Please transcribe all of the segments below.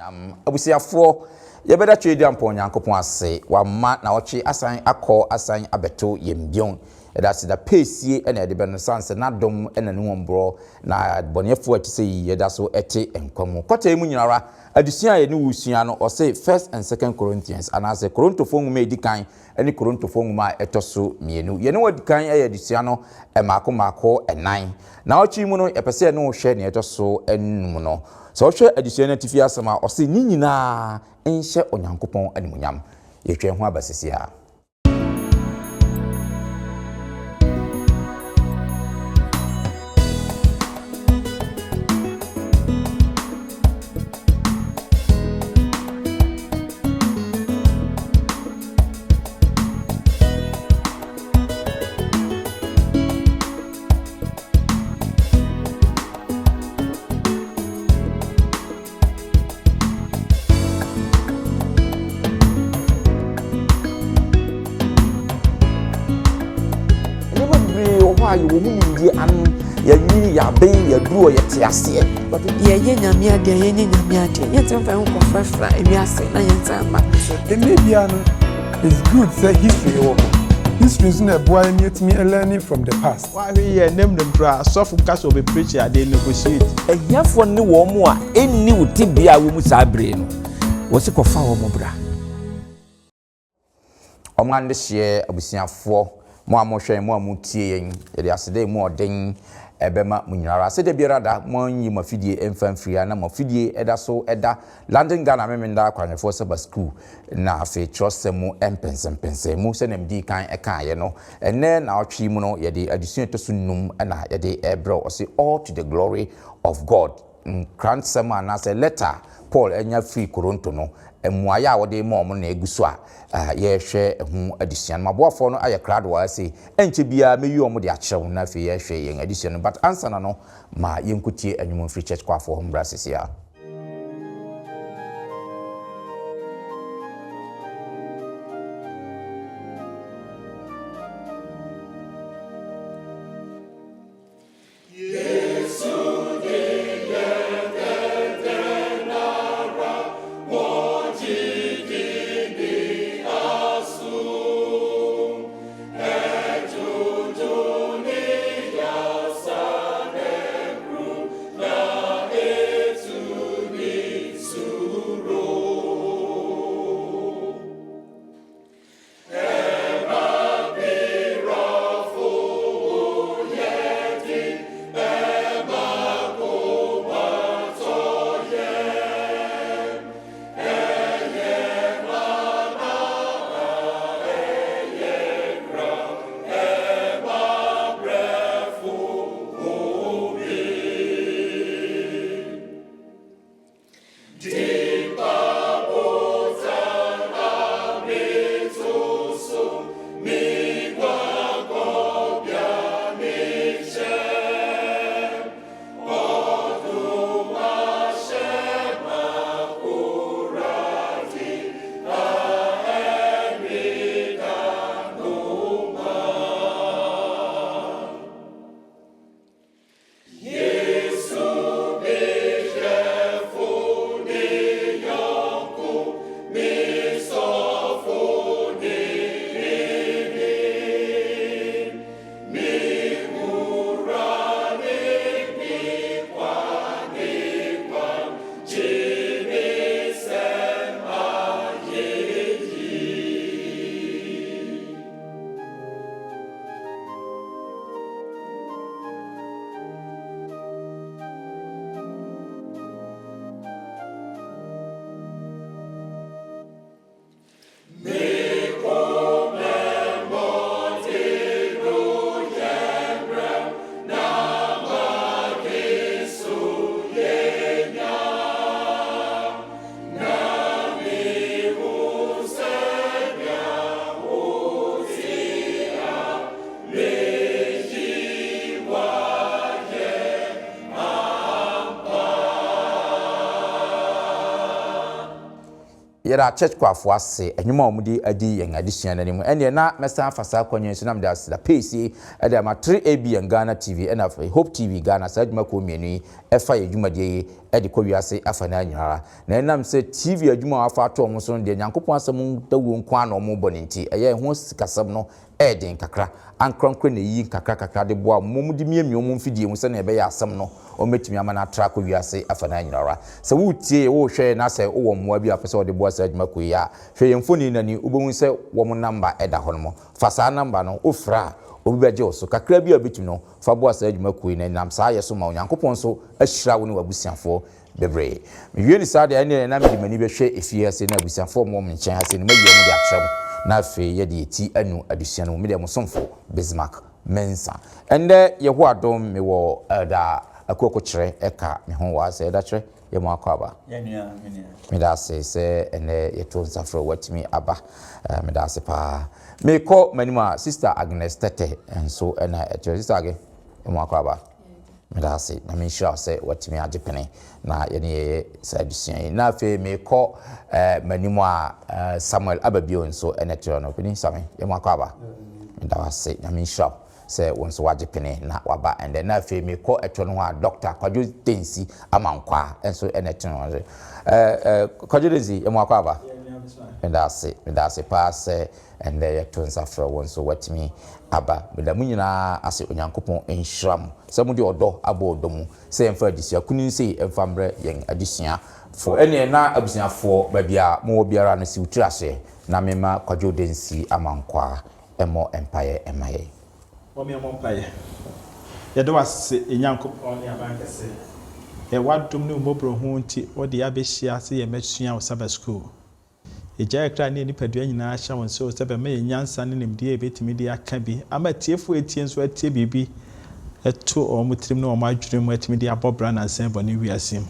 Nyam. Abusuafoɔ, yɛbɛda Tweaduampɔn Nyankopɔn ase, wama nawɔtwe asan akɔ asan abɛto yɛn bion. Yɛda aseda pɛsie na yɛde bɛno sane sɛ n'adom na ne huɔmborɔ na adebɔneyɛfoɔ a ɛte sɛ yi yɛda so te nkwa mu. Kɔta yi mu nyinara, adesua a yɛne wo resua no, ɔse First and Second Corinthians, anaasɛ Korontofoɔ nwoma a ɛdi kan ne Korintofoɔ nwoma a ɛtɔ so mmienu. Yɛne wo adi kan ayɛ adesua no mmaako mmaako nnan. Naawɔtwe yi mu no, yɛpɛ sɛ yɛne wo hwɛ nea ɛtɔ so nnum no. Sɛ wohwɛ adesua no atifi asɛm a, ɔse ne nyinaa nhyɛ Onyankopɔn animuonyam. Yɛtwa ho aba sisi a. Nneɛma bebree wɔ hɔ a yɛwɔ mu nimdeɛ ano, yɛanyini, yɛaben, yɛaduru hɔ, yɛte aseɛ. Yɛyɛ Nyame adeɛ, yɛnyɛ Nyame adeɛ, yɛntumi mfa yɛn ho nkɔfrafra ewiase na yɛnsan mma. Ɛnɛ biara no it's good sɛ history wɔ hɔ. History nso na ɛboa yɛn ma yɛtumi learning from the past. Woahwɛ yie a ɛnnɛ mmerɛ mu koraa asɔfo ka sɛ wɔbɛ preach a they negotiate. Ahiafoɔ ne wɔn a ɛnni wo tebea a wɔ mu saa bere yi no, wɔse kɔfa wɔn bra. Wɔn adehyeɛ abusuafoɔ, mo a mohwɛ yɛn, mo a motie yɛn, yɛde aseda emu ɔden ɛbɛma mo nyinara. Sɛ da biara da, moanyi mo afidie mfa mfiri ha na mo afidie ɛda so ɛda London Ghana Memenda Akwanhwɛfoɔ Saba Sukuu na afei twerɛsɛm mu mpɛnsɛmpɛnsɛn mu sɛdeɛ medii kan ɛkaeɛ no. Ɛnnɛ naawɔtwe yi mu no, yɛde adesua ɛtɔ so num na yɛde ɛrebrɛ wo. Ɔse All to the Glory of God. Nkransɛm anaasɛ lɛta a Paul nya firii Koronto no, mmuaeɛ a ɔde rema wɔn na ɛgu so a yɛrehwɛ ho adesua no. M'aboafoɔ no ayɛ krado ara sei, ɛnkyɛ biara mɛyi wɔn de akyerɛ wo na afei yɛahwɛ yɛn adesua no. But ansa na no, ma yɛnkɔtie nnwom mfiri Church Choirfoɔ hɔ mmra seesei ara. Yɛda Church Choirfoɔ ase nnwom a wɔde adi yɛn adesua no anim. Ɛnneɛ na mɛsan afa saa kwan yi so na mede aseda piesie de ama 3ABN Ghana TV ɛna afei Hope TV Ghana, saa adwumakuo mmienu yi ɛfa yɛn dwumadie yi de kɔ wiase afanaa nyina ara. Na ɛnam sɛ TV adwuma a wɔafa ato wɔn so no deɛ Nyankopɔn asɛm dawuro nko ara na wɔbɔ no nti, ɛyɛ ɛho sikasɛm no yɛ den kakra. Ankorankoro na eyi nkakrakakra de boa wɔn ma wɔde miamia wɔn mfidie mu sɛnea ɛbɛyɛ a asɛm no wɔbɛtumi ama no atra akɔ wiase afanan nyinara. Sɛ woretie yɛn, worehwɛ yɛn na sɛ wowɔ mmoa bi a wopɛ sɛ wode boa saa adwuma kuo yi a, hwɛ yɛn mfoni no ani, wobɛhu sɛ wɔn namba da hɔnom. Fa saa namba no, wofrɛ a, obi bɛgye wo so. Kakra bi a wobɛtumi no, fa boa saa adwuma kuo yi na ɛnam saa yɛ so ma Onyankopɔn nso ahyira wo ne w'abusuafoɔ bebree. Mewie no saa deɛ, ɛnneɛ na mede m'ani bɛhwɛ efie ha sei na abusuafoɔ a wɔwɔ me nkyɛn ha sei no, mayi wɔn de akyerɛ mo, na afei yɛde yɛn ti anu adesua no mu. Me deɛ, mo somfo, Bismarck Mensah. Ɛnnɛ, Yehowa adom, mewɔ Elder Akuoko Kyerɛ ka me ho wɔ ha sɛ Elder Kyerɛ, yɛ mo akwaaba. Meda ase sɛ ɛnnɛ yɛto nsa frɛ wo, woatumi aba. Meda ase paa. Mekɔ m'anim a, Sister Agnes Tetteh nso na ɛte hɔ. Sister Age, yɛ mo akwaaba. Meda ase. Nyame nhyira wo sɛ watumi agye pene na yɛne yɛyɛ saa adesua yi. Na afei mekɔ eh, m'anim a eh, Samuel aba bio nso ɛna ɛte hɔ no. Panin Same, yɛ mu akɔ aba. Meda wo ase. Nyame nhyira wo sɛ wo nso wagye pene na waba ɛndɛ. Na afei mekɔ ɛtoɔ no ho a Dr. Kwadwo Densi Amankwaa nso ɛna ɛte hɔ. Eh, eh, Kwadwo Densi, yɛ mu akɔ aba. Meda ase. Meda ase paa sɛ Ɛnnɛ yɛto nsa frɛ wo nso woatumi aba. Meda mo nyinaa ase Onyankopɔn nhyira mo sɛ mode ɔdɔ abɔ ɔdɔ mu sɛ yɛmfa adesua kunini sei mfa mbrɛ yɛn adesuafoɔ. Ɛnneɛ na abusuafoɔ baabi a mowɔ biara no si wo tiri aseɛ na memma Kwadwo Dansi Amankwaa mmɔ mpaeɛ mma yɛn. Mom yɛmmɔ mpaeɛ. Yɛda wo ase yɛn Nyankopɔn ne Abankɛse, yɛ w'adom ne wo mmɔborɔhunu nti wode yɛn abɛhyia sɛ yɛmmɛsua wo Sabbath School. Egya yɛ kra ne yɛn nipadua nyinaa hyɛ wo nsa o sɛ bɛma yɛn nyansa ne nimdeɛ a yɛbɛtumi de aka bi ama atiefo a ɛretie nso atie biribi ato wɔn tirim ne wɔn adwene mu atumi de abɔ bra nansa yi bɔne wiase mu.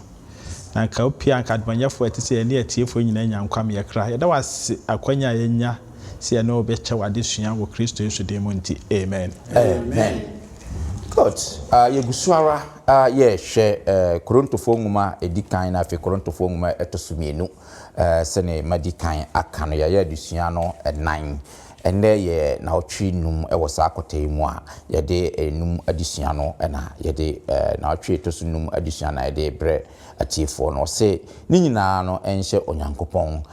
Na anka wopie a anka adebɔnyɛfoɔ a ɛte sɛ yɛn ne atiefoɔ nyinaa nya nkwa meyɛ kra. Yɛda wo ase akwanya a yɛanya sɛ yɛne wo bɛkyɛ w'adesua wɔ Kristo Yesu din mu nti, amen. Amen. Good. Uh, yɛgu so ara uh, yɛrehwɛ uh, Korintofoɔ nwoma a ɛdi kan na afei Korintofoɔ nwoma a ɛtɔ so mmienu. Sɛnea madi kan aka no, yɛayɛ adesua no nnan. Ɛnnɛ yɛ nnawɔtwe nnum wɔ saa kɔta yi mu a yɛde nnum adesua no na yɛde nnawɔtwe a ɛtɔ so nnum adesua na yɛde rebrɛ atiefoɔ no. Ɔse ne nyinaa no nhyɛ Onyankopɔn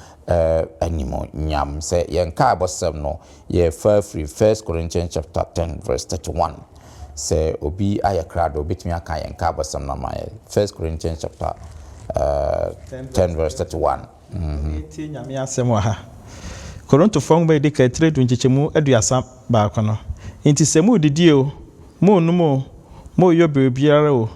animuonyam. Sɛ yɛn nkaebɔsɛm no yɛfa firi First Corinthians chapter 10 verse 31. Sɛ obi ayɛ krado, obetumi aka yɛn nkaabɔsɛm no ama yɛn. First Corinthians chapter 10 verse 31. Yɛntie Nyame asɛm wɔ ha. Korintofoɔ nwoma a ɛdi kan tire du nkyekyɛmu 31 no, Enti sɛ moredidi oo, morenom oo, moreyɔ biribiara oo,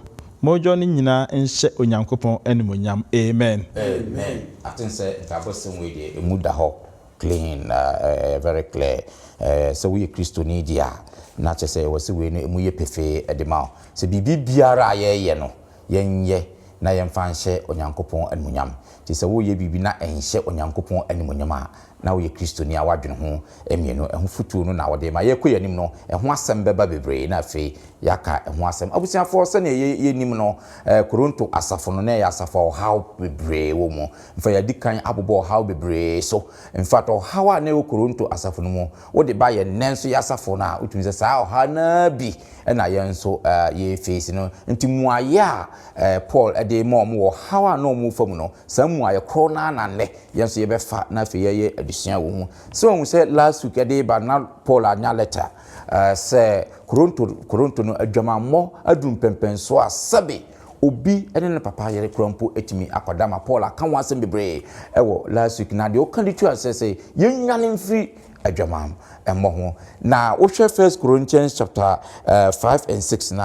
monyɔ ne nyinaa nhyɛ Onyankopɔn animuonyam. Amen. Amen. Aten sɛ nkaabɔsɛm wei deɛ ɛmu da hɔ Clean, ɛyɛ very clear. Sɛ woyɛ Kristoni deɛ a, na kyerɛ sɛ ɛwɔ sɛ wei no ɛmu yɛ pefee de ma wo. Sɛ biribi biara a yɛreyɛ no, yɛnyɛ na yɛmfa nhyɛ Onyankopɔn animuonyam. Nti sɛ woreyɛ biribi na ɛnhyɛ Onyankopɔn animuonyam a, na woyɛ Kristoni a woadwene ho mmienu. Ɛho fotuo no na wɔde rema. Yɛrekɔ yɛn anim no, ɛho asɛm bɛba bebree na afei yɛaka ɛho asɛm. Abusuafoɔ, sɛdeɛ yɛnim no, Korinto asafo no, na ɛyɛ asafo a ɔhaw bebree wɔ mu. Mfa yɛadi kan abobɔ ɔhaw bebree so. In fact, ɔhaw a na ɛwɔ Korinto asafo no mu, wode ba yɛn nnɛ nso yɛn asafo no a, wotumi sɛ saa ɔhaw no ara bi na yɛn nso yɛrefeesi no. Nti mmuaeɛ a Paul de rema wɔn wɔ ɔhaw a na wɔrefa mu no, saa mmuaeɛ korɔ no ara na nnɛ yɛn nso yɛbɛfa na afei yɛayɛ adesua wɔ mu. Sɛ wahu sɛ last week ɛde reba no na Paul anya letter sɛ Korinto, Korinto no adwamammɔ aduru mpɛnpɛnsoɔ a sɛbe Obi ne ne papa yere koraa mpo atumi akɔda ma Paul aka ho asɛm bebree wɔ last week na deɛ ɔka de tua sɛ sɛ yɛnnwane mfiri adwamammɔ ho. Na wohwɛ First Corinthians chapter 5 and 6 no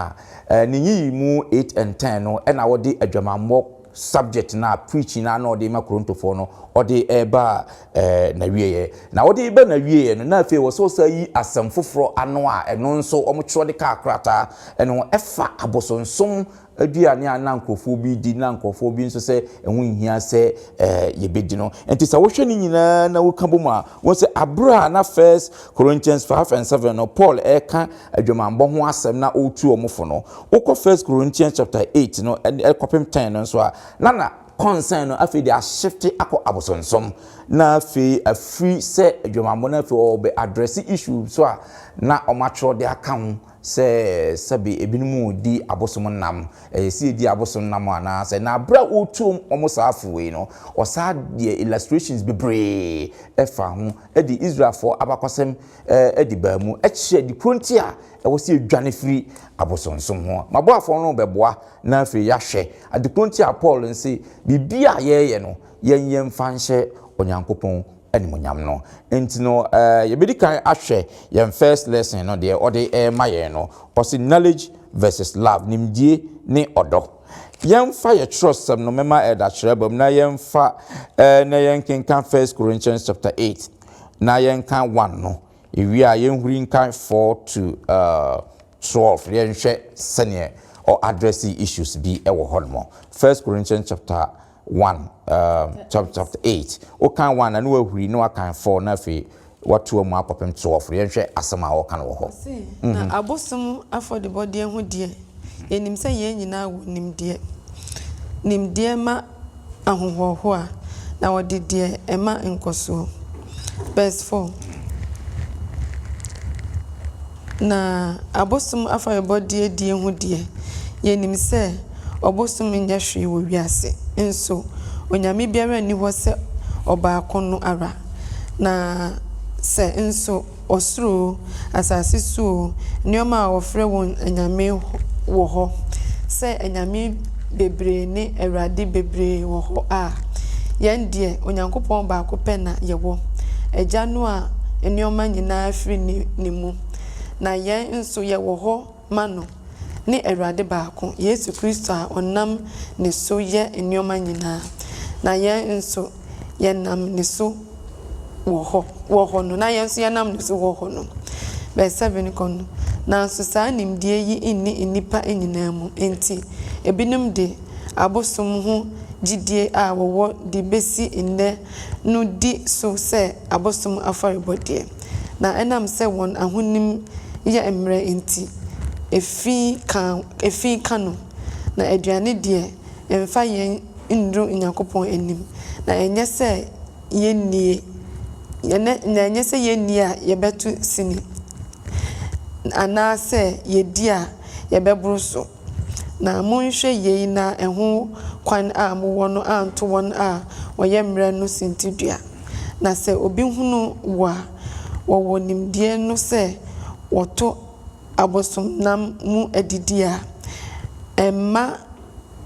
a, ne nyiyimu 8 and 10 no ɛna wɔde adwamammɔ subject no a preaching no a na ɔde ma Korintofoɔ no ɔde ɛreba n'awieɛ. Na ɔde reba n'awieɛ no na afei wɔ sɛ ɔsan yi asɛm foforɔ ano a ɛno nso wɔtwerɛ de kaa krataa ɛno ɛfa abosonsom aduane a na nkurɔfoɔ bi di na nkurɔfoɔ bi nso sɛ ɛho nhia sɛ yɛbɛdi no. Nti sɛ wohwɛ ne nyinaa na woka bom a, wohu sɛ aberɛ a na First Corinthians 5 and 7 no Paul ɛreka adwamammɔ ho asɛm na ɔretu wɔn fo no, wokɔ First Corinthians chapter 8 no ɛkɔpem 10 no nso a, na na. concern no afei de ashifte akɔ abosonsom na afei afiri sɛ adwamammɔ no afei ɔbɛ address issue so a na ɔmatwerɛ de aka ho sɛ sɛbe ebinom di abosom nam, ɛyɛ sɛ yɛdi abosom nam anaasɛ. Na abere a ɔretu wɔn saa afo wei no, ɔsaa deɛ illustrations bebree ɛfa ho ɛde Israelfoɔ abakɔsɛm ɛde baa mu ɛkyerɛ de kuro nti a ɛwɔ sɛ yɛdwane firi abosonsom ho. Maboafoɔ no bɛboa na afei yɛahwɛ ade kuro nti a Paul nse biribi a yɛreyɛ no, yɛnyɛ mfa nhyɛ Onyankopɔn animonyam no. Nti no yɛbɛdi kan ahwɛ yɛn first lesson no. Deɛ ɔde ɛrema yɛn no, ɔsi knowledge versus love, nimdie ne ɔdɔ. Yɛmfa yɛ twerɛsɛm no mɛma ɛda kyerɛ bam na yɛmfa na yɛnkenkan First Corinthians chapter 8 na yɛnka 1 no ewie a, yɛnhuri nkan 4 to 12. Yɛnhwɛ sɛneɛ ɔ address issues bi ɛwɔ hɔ nom. First Corinthians chapter 1, chapter 8, wokan 1 na ne wahuri na wakan 4 na afei watoa mu akɔpem 12. Yɛnhwɛ asɛm a wɔka no wɔ hɔ. Ɔse, na abosom afɔrebɔdeɛ ho deɛ, yɛnim sɛ yɛn nyinaa wɔ nimdeɛ. Nimdeɛ ma ahohoahoa, na wɔde deɛ ɛma nkɔsoɔ. Verse 4: Na abosom afɔrebɔdeɛ die ho deɛ, yɛnim sɛ ɔbosom nyɛ hwee wɔ wiase, nso Onyame biara nni hɔ sɛ ɔbaako no ara. Na sɛ nso ɔsoro o, asase so o, nneɛma a wɔfrɛ wɔn anyame wɔ hɔ, sɛ anyame bebree ne awurade bebree wɔ hɔ a, yɛn deɛ, Onyankopɔn baako pɛ na yɛwɔ, Agya no a nneɛma nyinaa firi ne mu, na yɛn nso yɛwɔ hɔ ma no, ne Awurade baako, Yesu Kristo, a ɔnam ne so yɛ nneɛma nyinaa, na yɛn nso yɛnam ne so wɔ hɔ no, na yɛn nso yɛnam ne so wɔ hɔ no. Verse 7 kɔ no, nanso saa nimdeɛ yi nni nnipa nyinaa mu, nti ebinom de abosom ho gyidie a wɔwɔ de besi nnɛ no di so sɛ abosom afɔrebɔdeɛ, na ɛnam sɛ wɔn ahonim yɛ mmerɛ nti, efi ka no. Na aduane deɛ, ɛmfa yɛn nnuru Onyankopɔn anim, na ɛnyɛ sɛ yɛnnie na ɛnyɛ sɛ yɛnnie a yɛbɛto sini, anaasɛ yɛdi a yɛbɛboro so. Na monhwɛ yei na ɛho kwan a mowɔ no anto wɔn a wɔyɛ mmerɛ no sintidua. Na sɛ obi hunu wo a wɔwɔ nimdeɛ no sɛ wɔto abosomnam mu adidi a, ɛmma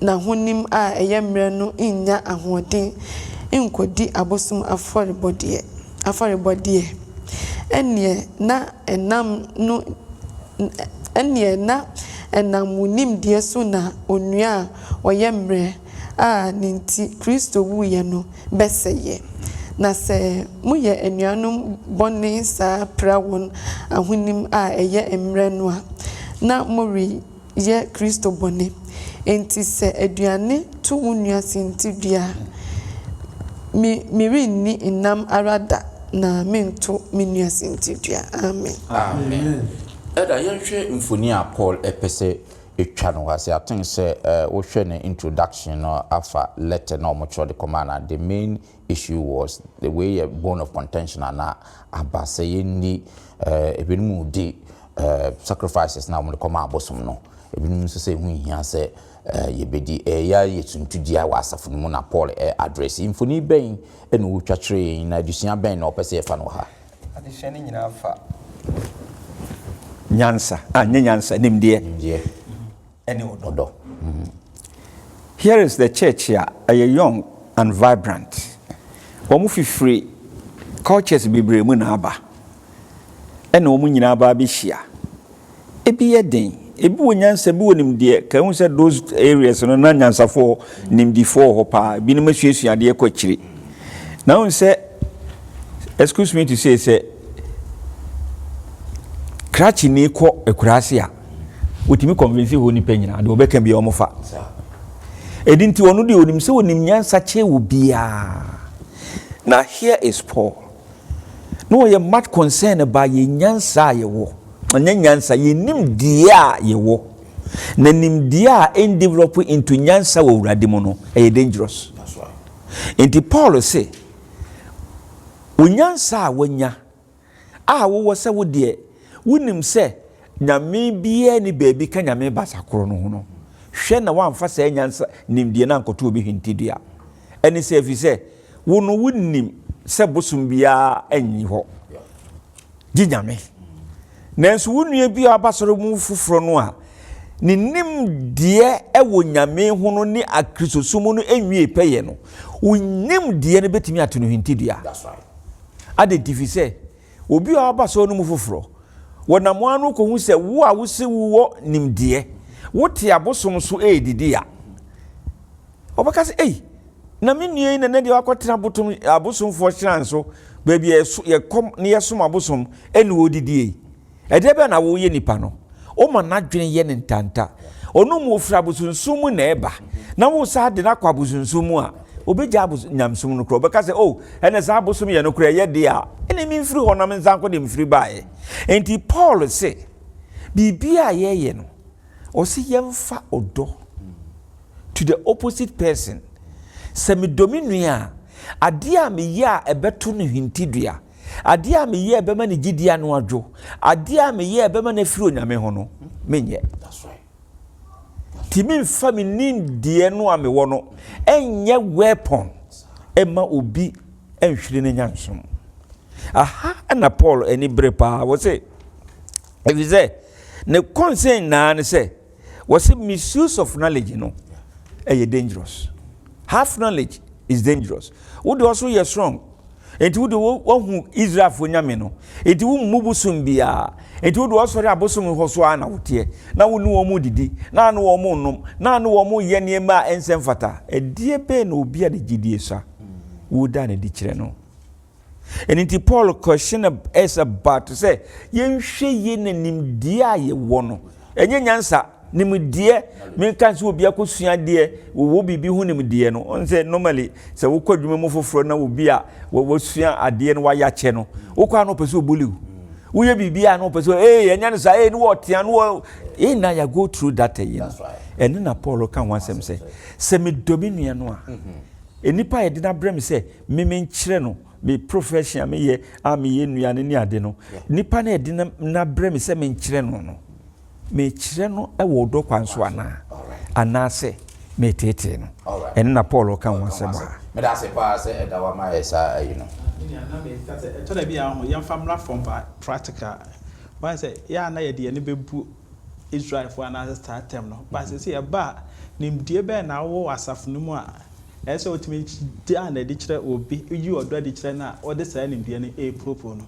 n'ahonim a ɛyɛ mmerɛ no nnya ahoɔden nkɔdi abosom afɔrebɔdeɛ. Ɛneɛ na ɛnam wo nimdeɛ so na onua a ɔyɛ mmerɛ a ne nti Kristo wuiɛ no bɛsɛeɛ. Na sɛ moyɛ anuanom bɔne saa pra wɔn ahonim a ɛyɛ mmerɛ no a, na moreyɛ Kristo bɔne. Enti sɛ aduane to wo nua sintidua a, me merenni nnam ara da na mento me nua sintidua. Amen. Amen. Ɛda yɛnhwɛ mfoni a Paul ɛpɛ sɛ ɛtwa no ase. I think sɛ wohwɛ ne introduction no afa letter na ɔmotwerɛ de kɔma na the main issue was the way a bone of contention ana aba sɛ yɛnni ebinom di sacrifices na wɔde kɔma abosom no, ebinom nso sɛ ɛho nhia sɛ yɛbɛdi. Ɛyɛ yɛ suntudua wɔ asafo no mu na Paul address. Mfoni bɛn ɛna wɔtwa kyerɛ yɛn, na adesua bɛn na ɔpɛ sɛ yɛfa no wɔ ha? Adesua no nyinaa fa nyansa a nyɛ nyansa, nimdeɛ nimdeɛ ɛne ɔdɔ. Ɔdɔ. Here is the church a ɛyɛ young and vibrant. Wɔn fifiri cultures bebree mu na aba, ɛna wɔn nyinaa ba abɛhyia. Ebi yɛ den, ebi wɔ nyansa, ebi wɔ nimdeɛ. Ka ehu sɛ those areas no na nyansafoɔ, nimdifoɔ wɔ hɔ paa. Ebinom asuasua adeɛ kɔ akyire. Na ehu sɛ, excuse me to say, sɛ krakye ni kɔ akuraase a, wotumi convince hɔ nipa nyinaa deɛ ɔbɛka bi a wɔn fa. Ɛdi nti ɔno deɛ, onim sɛ onim nyansa kyɛ wɔ biara. Na here is Paul na ɔyɛ much concern about yɛn nyansa a yɛwɔ, ɛnyɛ nyansa, yɛn nimdeɛ a yɛwɔ. Na nimdeɛ a ɛn develop into nyansa wɔ Awurade mu no, ɛyɛ dangerous. Enti Paul se, Wo nyansa a woanya a wowɔ sɛ wo deɛ wonim sɛ Nyame biara nni baabi ka Nyame Basa koro no ho no, hwɛ na woamfa saa nyansa nimdeɛ no ankɔto obi hintidua. Ɛne sɛ, ɛfiri sɛ wo no wonim sɛ bosom biara nni hɔ gye Nyame. Nanso wo nua bi a ɔba asɔre mu foforɔ no a ne nimdeɛ wɔ Nyame ho no ne Akristosom mu no nwie pɛyɛ no, wo nimdeɛ no bɛtumi ato no hintidua. Adɛn nti? Ɛfiri sɛ obi a ɔba asɔre no mu foforɔ, wɔnam ano kɔhu sɛ wo a wose wowɔ nimdeɛ, wote abosom so redidi a, Wɔbɛka sɛ, Ei, na me nua yi na nnɛ deɛ wakɔtena abotom, abosomfoɔ shrine so, baabi a yɛso, yɛkɔ na yɛsom abosom, ɛne ɔredidie yi. Ɛdeɛ bɛn na woyɛ nipa no? Woma n'adwene yɛ no ntanta. Ɔno mu ɔfiri abosonsom mu na ɛba, na wosan de no akɔ abosonsom mu a, ɔbɛgya abos, nyamesom no koraa. Ɔbɛka sɛ, Oh, ɛnna saa abosom yɛ no koraa ɛyɛ deɛ a, ɛnna memfiri hɔ na mensan nkɔ deɛ mefiri baeɛ. Enti Paul se, biribiara a yɛyɛ no, ɔse yɛmfa ɔdɔ to the opposite person. Sɛ medɔ me nua a, adeɛ a meyɛ a ɛbɛto no hintidua, adeɛ a meyɛ a ɛbɛma ne gyidie ano adwo, adeɛ a meyɛ a ɛbɛma no afiri Onyame ho no, menyɛ. Nti memfa me nimdeɛ no a mewɔ no ɛnyɛ weapon ɛma obi nhwere ne nyamesom. Aha na Paul ani bere paa, wɔ se, ɛfiri sɛ ne concern nyinaa ne sɛ Wɔse misuse of knowledge no ɛyɛ dangerous. Half knowledge is dangerous. Wo deɛ ɔso yɛ strong. Enti wo deɛ wahu Israelfoɔ nyame no. Enti wo mmu bosom biara. Enti wo deɛ ɔsɔre abosom hɔ so ara na woteɛ. Na wo ne wɔn didi. Na ne wɔn nom. Na ne wɔn yɛ nneɛma a ɛnsɛ mfata. Ɛdeɛ bɛn na obi a ne gyidie sua woda no adi kyerɛ no? Ɛno nti Paul question us about sɛ yɛnhwɛ yie na nimdeɛ a yɛwɔ no ɛnyɛ nyansa nimdeɛ menka sɛ obi akɔsua adeɛ wɔwɔ biribi ho nimdeɛ no ɔn sɛ normally sɛ wokɔ adwuma mu foforɔ na obi a wɔsua adeɛ no wayɛ akyɛ no wokɔ a na ɔpɛ sɛ ɔbuli wo woyɛ biribi a na ɔpɛ sɛ ee ɛnyɛ no saa ee ne wɔtea no wɔ ee na yɛ go through that yi no ɛno na Paul ka ho asɛm sɛ sɛ medɔ me nua no a nnipa a yɛde no abrɛ me sɛ me menkyerɛ no me profession a meyɛ a meyɛ nnuane ne ade no nipa no ɛde no abrɛ me sɛ menkyerɛ no no mekyerɛ no wɔ ɔdɔ kwan so anaa anaasɛ meteetee no ɛno na Paul ɔka ho asɛm a. Meda ase paa sɛ ɛda wama yɛ saa ayi no. Ɛtɔ da bi a ho yɛmfa mmra fam paa practical wɔn sɛ yɛ a na yɛde yɛn ani bɛbu Israelfoɔ anaasɛ saa tɛm no but sɛ yɛba a nimdeɛ bɛn na wowɔ wɔ asafo no mu a Ɛsɛ sɛ wotumi da no adi kyerɛ obi, yi ɔdɔ adi kyerɛ no a ɔde saa nimdeɛ no reporoporow no.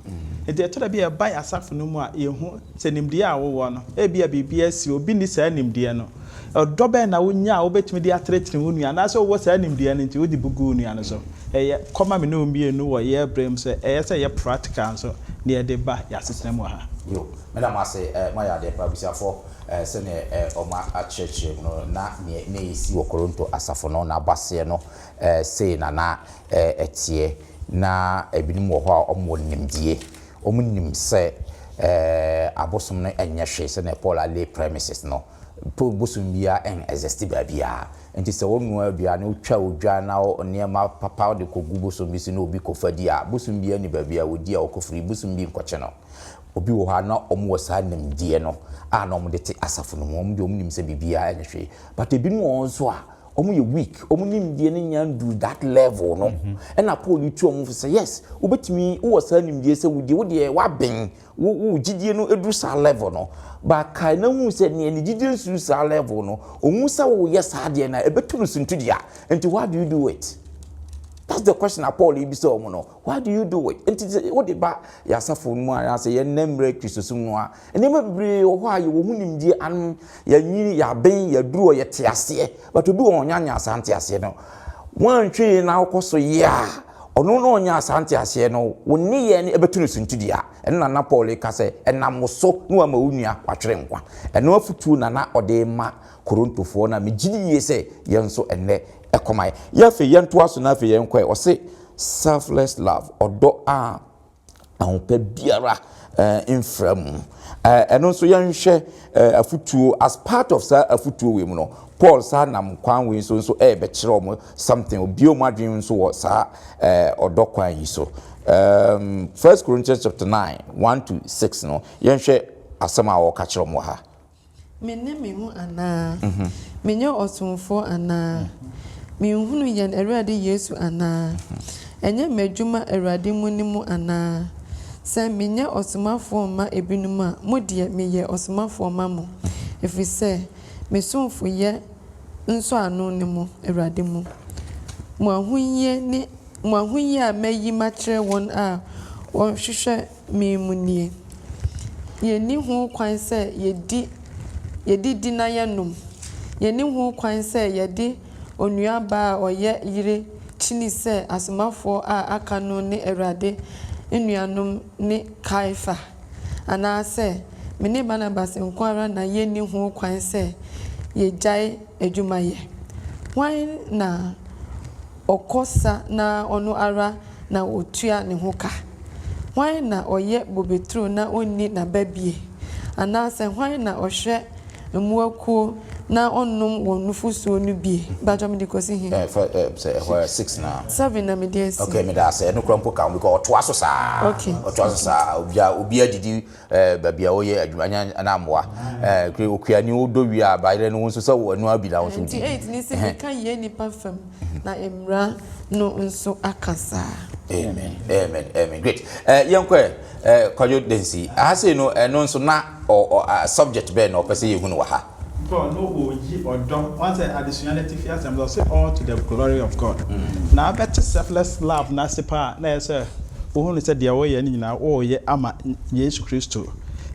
Enti ɛtɔ da bi a ɛba yɛn asafo no mu a, yehu sɛ nimdeɛ a wowɔ no, ebia biribi asi, obi nni saa nimdeɛ no. Ɔdɔ bɛn na wunya a wubetumi de atenetene wo nua, anaasɛ wowɔ saa nimdeɛ no nti wode bu gu wo nua no so? Ɛyɛ kɔma me ne wo mmienu wɔ yɛn bere mu sɛ ɛyɛ sɛ ɛyɛ practical nso na yɛde ba yɛn asetena mu wɔ ha. Yo, meda mo ase, moayɛ adeɛ paa abusuafoɔ. Sɛdeɛ wɔakyerɛkyerɛ mu no, na deɛ na ɛresi wɔ Korinto asafo no n'abaseɛ no sei na na ɛteɛ. Na ebinom wɔ hɔ a wɔwɔ nimdeɛ. Wɔnim sɛ abosom no nyɛ hwee sɛdeɛ Paul a lay premises no. Bosom biara n-exist baabiara. Nti sɛ wonoa aduane, wotwa odwan na nneɛma papa wode kɔgu bosom bi so na obi kɔfa di a, bosom biara nni baabi a ɔdi a ɔkɔfiri, bosom bi nkɔkye no. Obi wɔ hɔ a na wɔn wɔ saa nimdeɛ no a na wɔn de te asafo no mu. Wɔn deɛ wɔn nim sɛ biribiara nyɛ hwee. But ebinom wɔ hɔ nso a wɔn yɛ weak. Wɔn nimdeɛ no nya nduru that level no. Ɛna Paul tu wɔn fo sɛ yes, wobɛtumi wowɔ saa nimdeɛ sɛ wodie, wo deɛ waben, wo wo gyidie no aduru saa level no. But kae na hu sɛ nea ne gyidie nsuru saa level no, ohun sɛ woyɛ saa adeɛ no a, ɛbɛtu no suntidua. Nti why do you do it? That's the question a Paul rebisa wɔn no. Why do you do it? Nti sɛ wode ba yɛn asafo no mu anaasɛ yɛn nnɛ mmerɛ Kristosom mu a, nneɛma bebree wɔ hɔ a yɛwɔ ho nimdeɛ ano, yɛanyini, yɛaben, yɛaduru hɔ, yɛte aseɛ. But obi wɔ hɔ ɔnya nyaa saa nteaseɛ no. Woantwe yie na wokɔ so yɛ a, ɔno na ɔnyaa saa nteaseɛ no, wo nneyɛɛ no ɛbɛto no suntidua. Ɛno na na Paul reka sɛ, ɛnam wo so na wama wo nua watwere nkwa. Ɛno afotuo na na ɔde rema Korintofoɔ no a megye di yie sɛ yɛn nso ɛnnɛ ɛkɔma yɛn. Yɛ afei yɛntoa so na afei yɛnkɔ ɛ. Ɔse Selfless love, ɔdɔ a ahopɛ biara mfra mu. Ɛno nso yɛnhwɛ afutuo as part of saa afutuo wei mu no. Paul saa nam kwan wei so nso ɛrebɛkyerɛ wɔn something, obue wɔn adwene nso wɔ saa ɛɛ ɔdɔ kwan yi so. Um, First Corinthians chapter 9, 1 to 6 no, yɛnhwɛ asɛm a wɔka kyerɛ wɔn wɔ ha. Me ne me ho anaa? Menyɛ ɔsomfoɔ anaa? Menhunu yɛn Awurade Yesu anaa? Ɛnyɛ m'adwuma Awurade mu ne mo anaa? Sɛ menyɛ ɔsomafoɔ mma ebinom a, mo deɛ meyɛ ɔsomafoɔ ma mo, ɛfiri sɛ me somfoyɛ nsɔano ne mo, Awurade mu. Mo ahoyie ne mo ahoyie a mayi makyerɛ wɔn a wɔhwehwɛ me mu nie, Yɛnni ho kwan sɛ yɛdi yɛdidi na yɛnom? Yɛnni ho kwan sɛ yɛde onuabaa a ɔyɛ yere kyini sɛ asomafoɔ a aka no ne Awurade nuanom ne Kaifa? Anaasɛ me ne Barnabas nko ara na yɛnni ho kwan sɛ yɛgyae adwuma yɛ? Hwan na ɔkɔ sa na ɔno ara na ɔtua ne ho ka? Hwan na ɔyɛ bobeturo na ɔnni n'aba bie? Anaasɛ hwan na ɔhwɛ mmoakuo na ɔnnom wɔn nufosuo no bie? Mpakyɛw mede kɔsi he? Eh, fɛ, eh, sɛ ɛhɔ yɛ six na. Seven na mede asi. Okay, meda ase. Ɛno koraa mpo ka ho because ɔtoa so saa. Okay. Ɔtoa so saa. Obia, obia didi eh, baabi a ɔyɛ adwuma anya na mmoa. Eh, kure okuani wodɔ wie a bayerɛ no wo nso sɛ wo ɛno ara bi na wo nso Nti wodi. eight ne se meka yei nnipa fam na mmara no nso aka saa. Amen, amen, amen. Great. Eh, yɛnkɔ ɛ, eh, Kwadwo Dansi. Aha sei no, ɛno nso na ɔ, ɔ, a, subject bɛn na ɔpɛ sɛ yɛhu no wɔ ha? Paul no ɔreyi ɔdɔ, woahu sɛ adesua no atifi asɛm no ɔse all to the glory of God. Na abɛte selfless love no ase paa na ɛyɛ sɛ wohu no sɛ deɛ woreyɛ no nyinaa woreyɛ ama Yesu Kristo.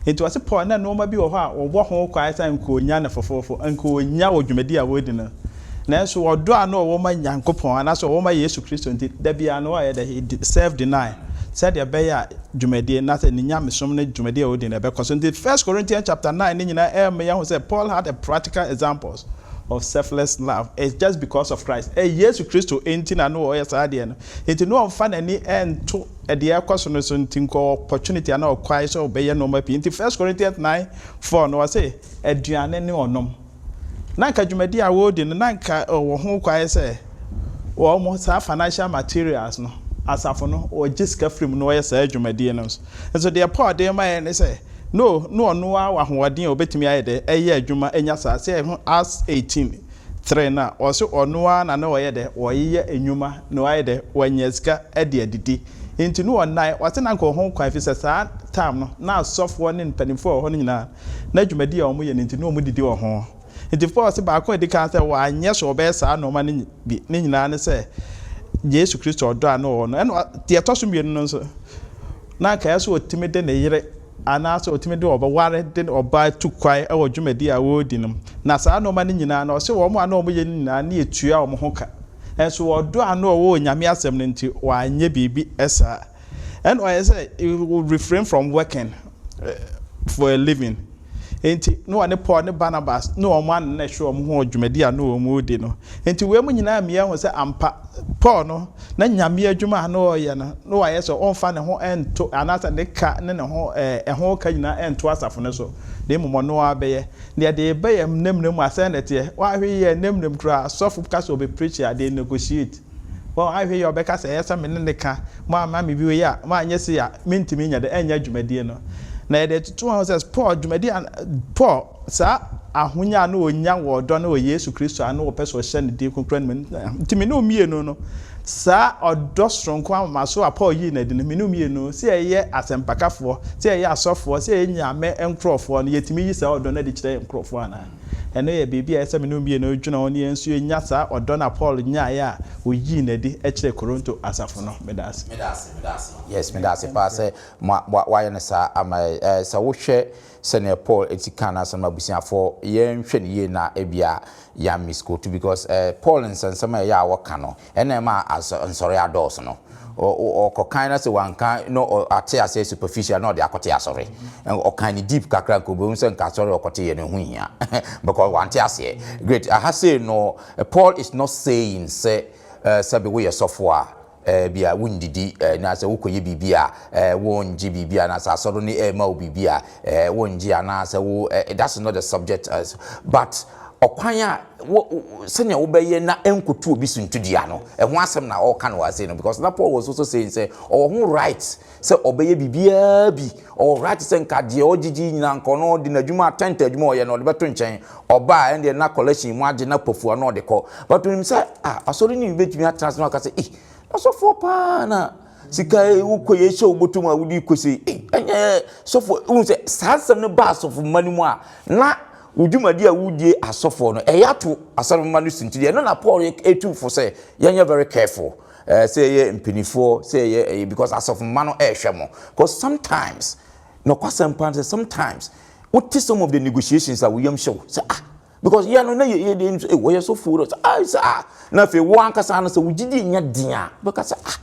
Nti ɔse Paul na nnoɔma bi wɔ hɔ a wɔwɔ ho kwan sɛ nka ɔnya no fofoofo, nka ɔnya wɔ dwumadi a wɔredi no. Nanso ɔdɔ a na ɔwɔ ma Nyankopɔn anaasɛ ɔwɔ ma Yesu Kristo nti, da biara no ɔyɛ dɛ, he self deny, sɛdeɛ ɛbɛyɛ a dwumadie no anaasɛ ne nyamesom no dwumadie a ɔredi no ɛbɛkɔ so. Nti First Corinthians chapter 9 no nyinaa ɛrema yɛahu sɛ Paul had a practical examples of selfless love. It's just because of Christ. Ɛyɛ Yesu Kristo nti na na ɔyɛ saa adeɛ no. Nti na ɔmfa n'ani nto deɛ ɛrekɔ so no so nti nka ɔwɔ opportunity anaa ɔkwae sɛ ɔbɛyɛ nneɛma pii. Nti First Corinthians 9 4 no ɔse aduane ne ɔnom. Na anka dwumadi a wɔredi no, na anka wɔwɔ ho kwan sɛ wɔn saa financial materials no, asafo no, wɔgye sika firi mu na wɔyɛ saa dwumadie no nso. Nso deɛ Paul de rema yɛn ne sɛ, no, na ɔno ara wɔ ahoɔden a ɔbɛtumi ayɛ dɛ, ɛyɛ adwuma anya saa. Sɛ yɛhu Acts 18, 3 no a, ɔse ɔno ara na na ɔyɛ dɛ, ɔyeyɛ nnwuma na wayɛ dɛ, wanya sika de adidi. Nti no ɔnnae, ɔse na anka ɔwɔ ho kwan efisɛ saa time no, na asɔfoɔ ne mpanimfoɔ a wɔwɔ hɔ no nyinaa, na dwumadi a wɔyɛ no nti na wɔdidi wɔ ho. Nti Paul se baako a edi kan sɛ wanyɛ sɛ ɔbɛyɛ saa nnoɔma no bi ne nyinaa ne sɛ Yesu Kristo ɔdɔ a na ɔwɔ no. Ɛna deɛ ɛtɔ so mmienu no nso, na anka ɛyɛ sɛ ɔtumi de ne yere anaasɛ ɔtumi de ɔware de ɔbaa tu kwan wɔ dwumadi a wɔredi no mu. Na saa nnoɔma no nyinaa no, ɔse wɔn a na wɔyɛ no nyinaa na yɛtua wɔn ho ka. Nso ɔdɔ a na ɔwɔ Onyame asɛm no nti, wanyɛ biribi saa. Ɛna ɔyɛ sɛ he would refrain from working for a living. Enti na ɔne Paul ne Barnabas ne wɔn a na ɛhwɛ wɔn ho wɔ dwumadi a na wɔredi no. Enti wei mu nyinaa mmea hu sɛ ampa Paul no, na Nyame adwuma a na ɔreyɛ no, na wayɛ sɛ ɔmfa ne ho nto anaasɛ ne ka ne ne ho ɛho ka nyinaa nto asafo no so, na mmom ɔno ara bɛyɛ. Na yɛde reba yɛn nnamnam mu a, sɛn na ɛteɛ? Woahwɛ yie a, nnamnam koraa, asɔfo ka sɛ wɔbɛpreachi a, they negotiate. Wɔn ahwɛ yie a ɔbɛka sɛ ɛyɛ sɛ me ne no ka, moamma me bi wei a, moanyɛ sei a, mentumi nyɛ dɛ, ɛnyɛ dwumadie no. Na yɛde toto ho sɛ Paul dwumadie a, Paul, saa ahonya a na ɔnya wɔ ɔdɔ no wɔ Yesu Kristo a na ɔpɛ sɛ ɔhyɛ ne din kronkron animuonyam nti, me ne wo mmienu no, saa ɔdɔ soronko ahomaso a Paul yii no adi no, me ne wo mmienu, sɛ yɛyɛ asɛmpakafoɔ, sɛ yɛyɛ asɔfoɔ, sɛ yɛyɛ Nyame nkorɔfoɔ no, yɛtumi yi saa ɔdɔ no adi kyerɛ yɛn nkorɔfoɔ anaa? Ɛno yɛ biribi a ɛsɛ sɛ me ne wo mmienu dwene ho na yɛn nso yɛnya saa ɔdɔ no a Paul nyaeɛ a ɔyii no adi kyerɛɛ Korinto asafo no. Meda ase. Meda ase, meda ase. Yes, meda ase paa sɛ mo a woayɛ no saa ama yɛn. Eh, sɛ wohwɛ sɛnea Paul ti kaa n'asɛm no, abusuafoɔ, yɛnhwɛ no yie na ebia yɛan misquote because eh, Paul nsɛnsɛm a ɛyɛ a ɔka no, Ɛna ɛma nsɔre adɔɔso no. Ɔkɔkan na sɛ wanka na ate aseɛ superficial na ɔde akɔte asɔre. Ɔkan no deep kakra nka ɔbɛhu sɛ nka asɔre a ɔkɔte yɛ no ɛho hia because wante aseɛ. Great. Aha sei no Paul is not saying sɛ sɛbe woyɛ sɔfo a bia wondidi na sɛ wokɔyɛ biribi a wongye biribi anaasɛ asɔre no ɛrema wo biribi a wongye anaasɛ wo that's not the subject but ɔkwan a. wo sɛnea wobɛyɛ na ɛnkɔtu obi suntudua no, ɛho asɛm na ɔreka no wɔ ase no, because na Paul was also saying sɛ ɔwɔ ho right sɛ ɔbɛyɛ biribiara bi, ɔwɔ right sɛ nka deɛ ɔgyegye nyinaa nka ɔno ɔde n'adwuma, tent adwuma ɔyɛ no ɔde bɛto nkyɛn, ɔba a ɛndeɛ na collection mu agye na pafua na ɔde kɔ, but onim sɛ ah, asɔre no bi bɛtumi atena ase na waka sɛ eh, asɔfoɔ paa na sika yi wokɔ yɛ hyɛ wo bɔtɔ mu a wode kɔ sei, eh, ɛnyɛ sɔfoɔ. Wohu sɛ saa asɛm no ba asɔfo mma no mu a, na wo dwumadi a wodie asɔfoɔ no ɛyɛ ato asɔre mma no sunti. Ɛno na Paul ɛtu fo sɛ yɛnyɛ very careful, sɛ yɛyɛ mpanifoɔ, sɛ yɛyɛ ɛyɛ, because asɔfo mma no ɛrehwɛ mo, because sometimes nɔkwasɛm paa sɛ sometimes wote some of the negotiations a woyam hyɛ wo sɛ ah, because yɛ no na yɛ yɛ de nso wɔyɛ sɔfoɔ no sɛ ah, sɛ ah, na afei wo ankasa no sɛ wo gyidi nyɛ den a, bɛka sɛ ah,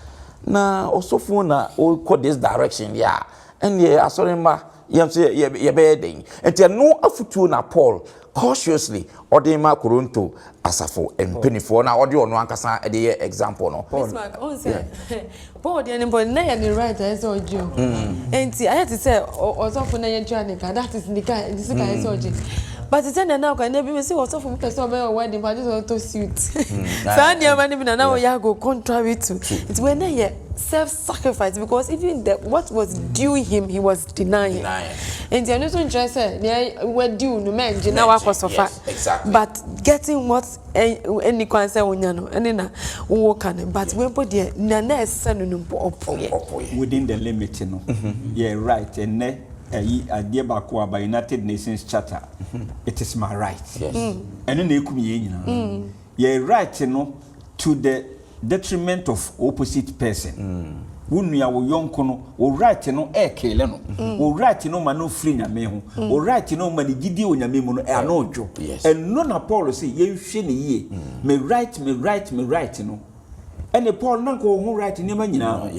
na ɔsɔfoɔ na ɔkɔ this direction deɛ a, ɛnneɛ asɔre mma yɛn nso yɛ yɛbɛyɛ den. Nti ɛno afutuo na Paul cautiously ɔde ma Koronto asafo mpanimfoɔ na ɔde ɔno ankasa de yɛ example no. Bismarck, ɔn sɛ Paul deɛ ne mpo na yɛ ne right ayɛ sɛ ɔgye o. Nti ayɛ te sɛ ɔsɔfo na yɛtua ne ka, that is ne ka, ne sika ayɛ sɛ ɔgye. But sɛ nana akɔ ɛnɛ bi mi sɛ ɔsɔfo bi pɛ sɛ ɔbɛyɛ wedding pa, agye sɛ ɔtɔ suit. Saa nneɛma no bi na na ɔyɛ ago contrary to. Nti wei na yɛ self sacrifice, because even the what was due him, he was denying. Nti ɛno nso nkyerɛ sɛ nea wadi wo no mɛngye na wakɔ sɔfa. But getting what ɛnni kwan sɛ wonya no ɛne na wowɔ ka no, but wei mpo deɛ nea na ɛsɛ no no mpo ɔpoeɛ. Within the limit no yɛ right. Ɛnɛ ɛyi adeɛ baako aba, United Nations Charter, it is my right. Ɛno na ekum yɛn nyinaa, yɛ right no to the detriment of opposite person, wo nua, wo yɔnko no. Wo right no ɛɛkele no, wo right no ma no firi Nyame ho, wo right no ma ne gyidie wɔ Nyame mu no ɛano dwo. Ɛno na Paul sɛ yɛnhwɛ ne yie. Me right, me right, me right no, ɛne Paul na nka wɔ ho right nneɛma nyinaa ho,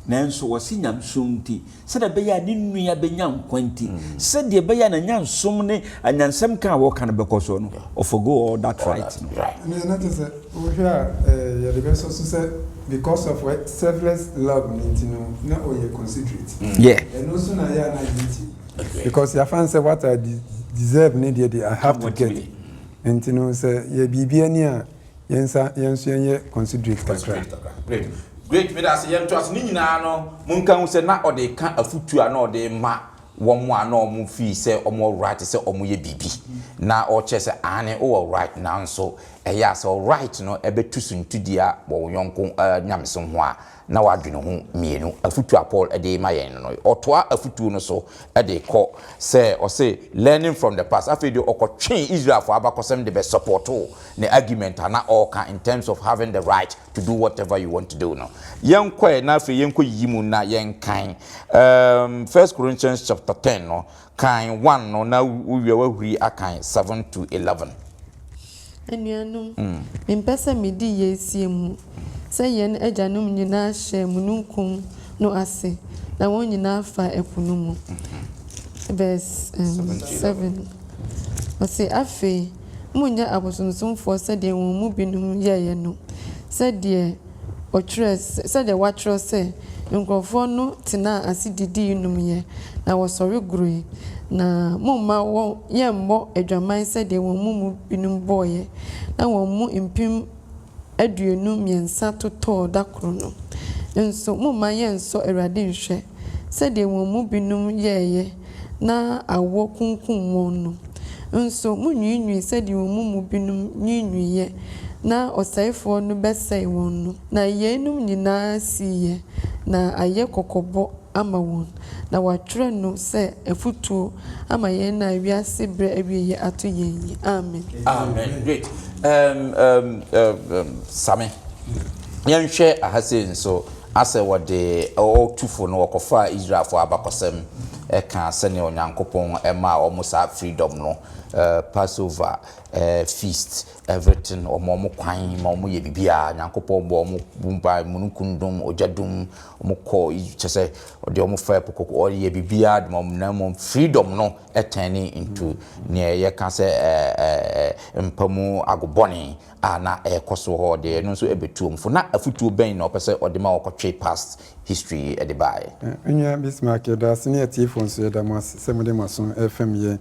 nanso wɔsi nyamesom nti, sɛdeɛ ɛbɛyɛ a ne nua bɛnya nkwa nti, sɛdeɛ ɛbɛyɛ a n'anyansom ne anyansɛm ka a wɔka no bɛkɔ so no, ɔforgo all that right no. Ɛno na kyerɛ sɛ wohwɛ a, yɛde bɛsɔ so sɛ because of selfless love no nti no na ɔyɛ considerate. Ɛno nso na yɛ a na yɛnti, because yɛafa no sɛ what I deserve ne deɛ I have to get. Nti no sɛ yɛ biribi ani a, yɛnsa yɛn nso yɛnyɛ considerate kakra. Great, great, meda ase. Yɛnto ase ne nyinaa no, monka ho sɛ na ɔde ka afutuo a na ɔde ma wɔn a na wɔn fii sɛ wɔn wɔ right sɛ wɔn yɛ biribi, na ɔkyerɛ sɛ aane, wowɔ right, nanso ɛyɛ a sɛ right no ɛbɛtu suntidua wɔ wo yɔnko nyamesom ho a, na wadwene ho mmienu. Afutuo a Paul de ma yɛn no, ɔtoa afutuo no so de kɔ sɛ ɔse learning from the past. Afei deɛ ɔkɔtwee Israelfoɔ abakɔsɛm de bɛ supporto ne argument a na ɔreka in terms of having the right to do whatever you want to do no. Yɛnkɔɛ na afei yɛnkɔ yiyi mu na yɛnkan First Corinthians chapter 10 no, kan 1 no na wowie wahuri akan 7 to 11. Anuanom, mempɛ sɛ midi yei sie mu, sɛ yɛn agyanom nyinaa hyɛɛ mununkum no ase, na wɔn nyinaa faa ɛpo no mu. Verse 7. Ɔse, Afei monnyɛ abosonsomfoɔ sɛdeɛ wɔn mu binom yɛeɛ no, sɛdeɛ ɔtwerɛ sɛdeɛ wɔatwerɛ sɛ, Nkurɔfoɔ no tenaa ase didii nomeeɛ, na wɔsɔre goroe. Na momma wɔn yɛmmɔ adwaman sɛdeɛ wɔn mu binom bɔeɛ, na wɔn mu 23,000 totɔɔ da koro no. Nso momma yɛnnsɔ Awurade nnhwɛ, sɛdeɛ wɔn mu binom yɛeɛ na awɔ kunkumm wɔn no. Nso monnwiinwii sɛdeɛ wɔn mu binom nwiinwiiɛ na ɔsɛefoɔ no bɛsɛee wɔn no. Na yeinom nyinaa siiɛ, na ayɛ kɔkɔbɔ ama wɔn, na wɔatwerɛ no sɛ afotuo ama yɛn a wiase berɛ awieeɛ ato yɛn yi. Amen. Amen. Great. Um, um, um, um, Same. Yɛnhwɛ aha sei nso, asɛ wɔde ɔtufo no wɔkɔfaa Israelfoɔ abakɔsɛm ɛka sɛnea Onyankopɔn ɛmaa wɔn saa freedom no, Passover feast, everything, wɔn kwan ma wɔn yɛ biribiara. Nyankopɔn bɔ wɔn ban, mununkum dum, ogya dum, wɔn kɔ, kyɛ sɛ ɔde wɔn fa ɛpo kɔkɔɔ, ɔyɛ biribiara de ma wɔn, na mmom freedom no ɛtɛne into nea yɛka sɛ mpa mu agobɔne a na ɛrekɔ so hɔ deɛ, ɛno nso ɛbɛtu wɔn fo. Na afutuo bɛn na ɔpɛ sɛ ɔde ma wɔkɔtwe past history yi de baeɛ? Me nua Bismarck, yɛda ase, ne atiefoɔ nso yɛda mo ase sɛ mode mo aso refam yɛn.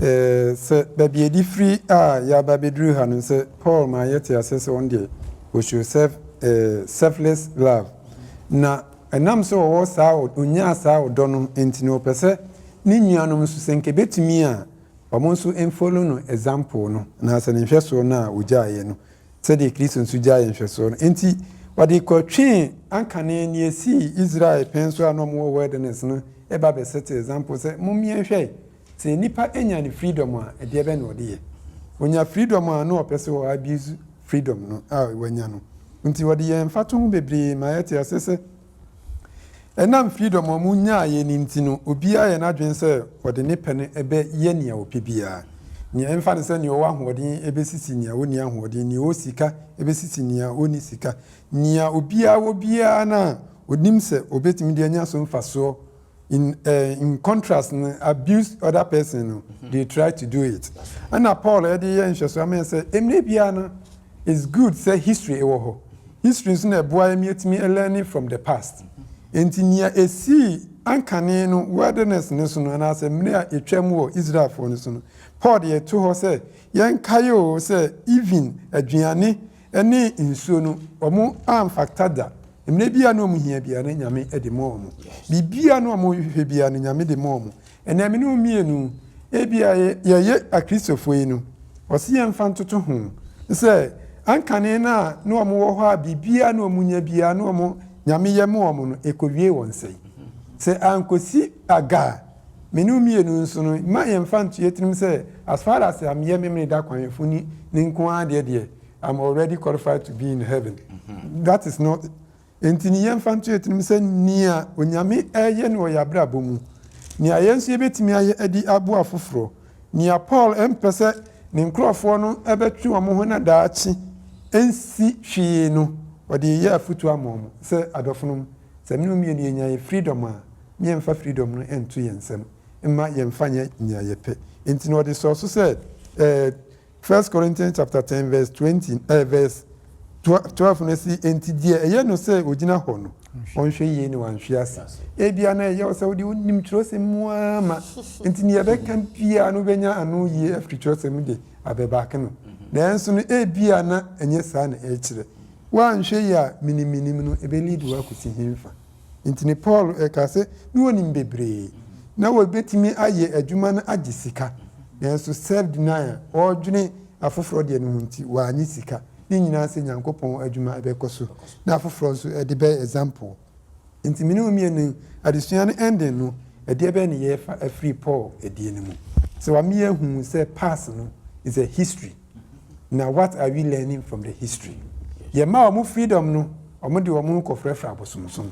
Sɛ baabi a yɛde firi a yɛaba abɛduru ha no, sɛ Paul ma yɛte aseɛ sɛ ɔno deɛ ɔshow self, selfless love. Na ɛnam sɛ ɔwɔ saa, ɔnyaa saa ɔdɔ no nti no, ɔpɛ sɛ ne nuanom nso, sɛ nka ɛbɛtumi a, wɔn nso mfollow no example no, anaasɛ ne nhwɛsoɔ no a ɔgyaeɛ no, sɛdeɛ Kristo nso gyaeɛ nhwɛsoɔ no. Enti wɔde kɔtwee ankane nea ɛsii Israel pɛn so a na wɔwɔ wilderness no ba bɛsɛte example sɛ, mommyɛnhwɛ, sɛ nipa nya ne freedom a, ɛdeɛ bɛn na ɔde yɛ? Ɔnya freedom a, na ɔpɛ sɛ ɔ abuse freedom no a wanya no. Nti wɔde yɛn mfatoho bebree ma yɛte aseɛ sɛ, Ɛnam freedom a wɔnyaeɛ no nti no, obiara yɛ n'adwene sɛ ɔde ne pɛ no bɛyɛ nea ɔpɛ biara. Nea ɛmfa no sɛ nea ɔwɔ ahoɔden bɛsisi nea ɔnni ahoɔden, nea ɔwɔ sika bɛsisi nea ɔnni sika. Nea obiara wɔ biara no a ɔnim sɛ ɔbɛtumi de anya so mfasoɔ in eh, in contrast no, abuse other person no, they try to do it. Ɛna Paul de yɛ nhwɛsoɔ ama yɛn sɛ mmerɛ biara no, It's good sɛ history wɔ hɔ. History nso na ɛboa yɛn ma yɛtumi learning from the past. Enti nea esii ankane no wilderness no so no anaasɛ mmere a etwaam wɔ Israelfoɔ no so no, Paul de to hɔ sɛ yɛnkae oo sɛ even aduane ne nsuo no wɔn amfakta da. Mmerɛ biara na wɔn hia biara no Nyame de ma wɔn. Biribiara na wɔn hwehwɛ biara no Nyame de ma wɔn. Ɛnnɛ me ne wo mmienu, ebia yɛyɛ Akristofoɔ yi no, ɔse yɛmfa ntoto ho sɛ ankane no a na wɔn wɔ hɔ a biribiara na wɔn nya biara na wɔn Nyame yɛ ma wɔn no, ɛkɔwiee wɔn sɛe. Sɛ ankɔsi aga a, me ne wo mmienu nso no, mma yɛmfa nto yɛn tirim sɛ as far as I'm yɛ Memeneda kwanhwɛfo ni ne nko ara deɛ deɛ, I'm already qualified to be in heaven. That is not Enti ne yɛmfa nto yɛn tirim sɛ nea Onyame reyɛ no wɔ yɛn abrabɔ mu, nea yɛn nso yɛbɛtumi ayɛ de aboa afoforɔ, nea Paul mpɛ sɛ ne nkurɔfoɔ no bɛtwe wɔn ho na daakye ɛnsi hwee no, ɔde reyɛ afotuo ama wɔn sɛ, Adɔfonom, sɛ me ne wo mmienu yɛnya yɛn freedom a, me yɛmfa freedom no nto yɛn nsam mma yɛmfa nyɛ nea yɛpɛ. Enti na ɔde sɔɔ so sɛ, eh, First Corinthians chapter 10 verse 20 eh, verse 12 no si enti deɛ ɛyɛ no sɛ ogyina hɔ no ɔnhwɛ yie na wanhwe ase. Ebia na ɛyɛ wo sɛ wode wonim kyerɛwsɛm mu ara ma nti nea ɛbɛka biara no wobɛnya ano yie afiri kyerɛwsɛm mu de abɛbaake no. Nanso no ebia na ɛnyɛ saa na ɛkyerɛ. Woanhwɛ yie a miniminim no ɛbɛlead wo akɔsi henfa? Enti ne Paul ka sɛ na wɔnim bebree, na wɔbɛtumi ayɛ adwuma no agye sika, nanso self denial, ɔredwene afoforɔ deɛ no ho nti, wannye sika. Ne nyinaa sɛ Nyankopɔn adwuma bɛkɔ so, na afoforɔ nso de bɛyɛ example. Enti me ne wo mmienu, adesua no ending no, ɛdeɛ bɛn ne yɛrefa afiri Paul deɛ no mu? Sɛ wama yɛahu sɛ past no is a history. Na what are we learning from the history? Yɛma wɔn freedom no, wɔn de wɔn ho kɔ frɛfrɛ abosomsom,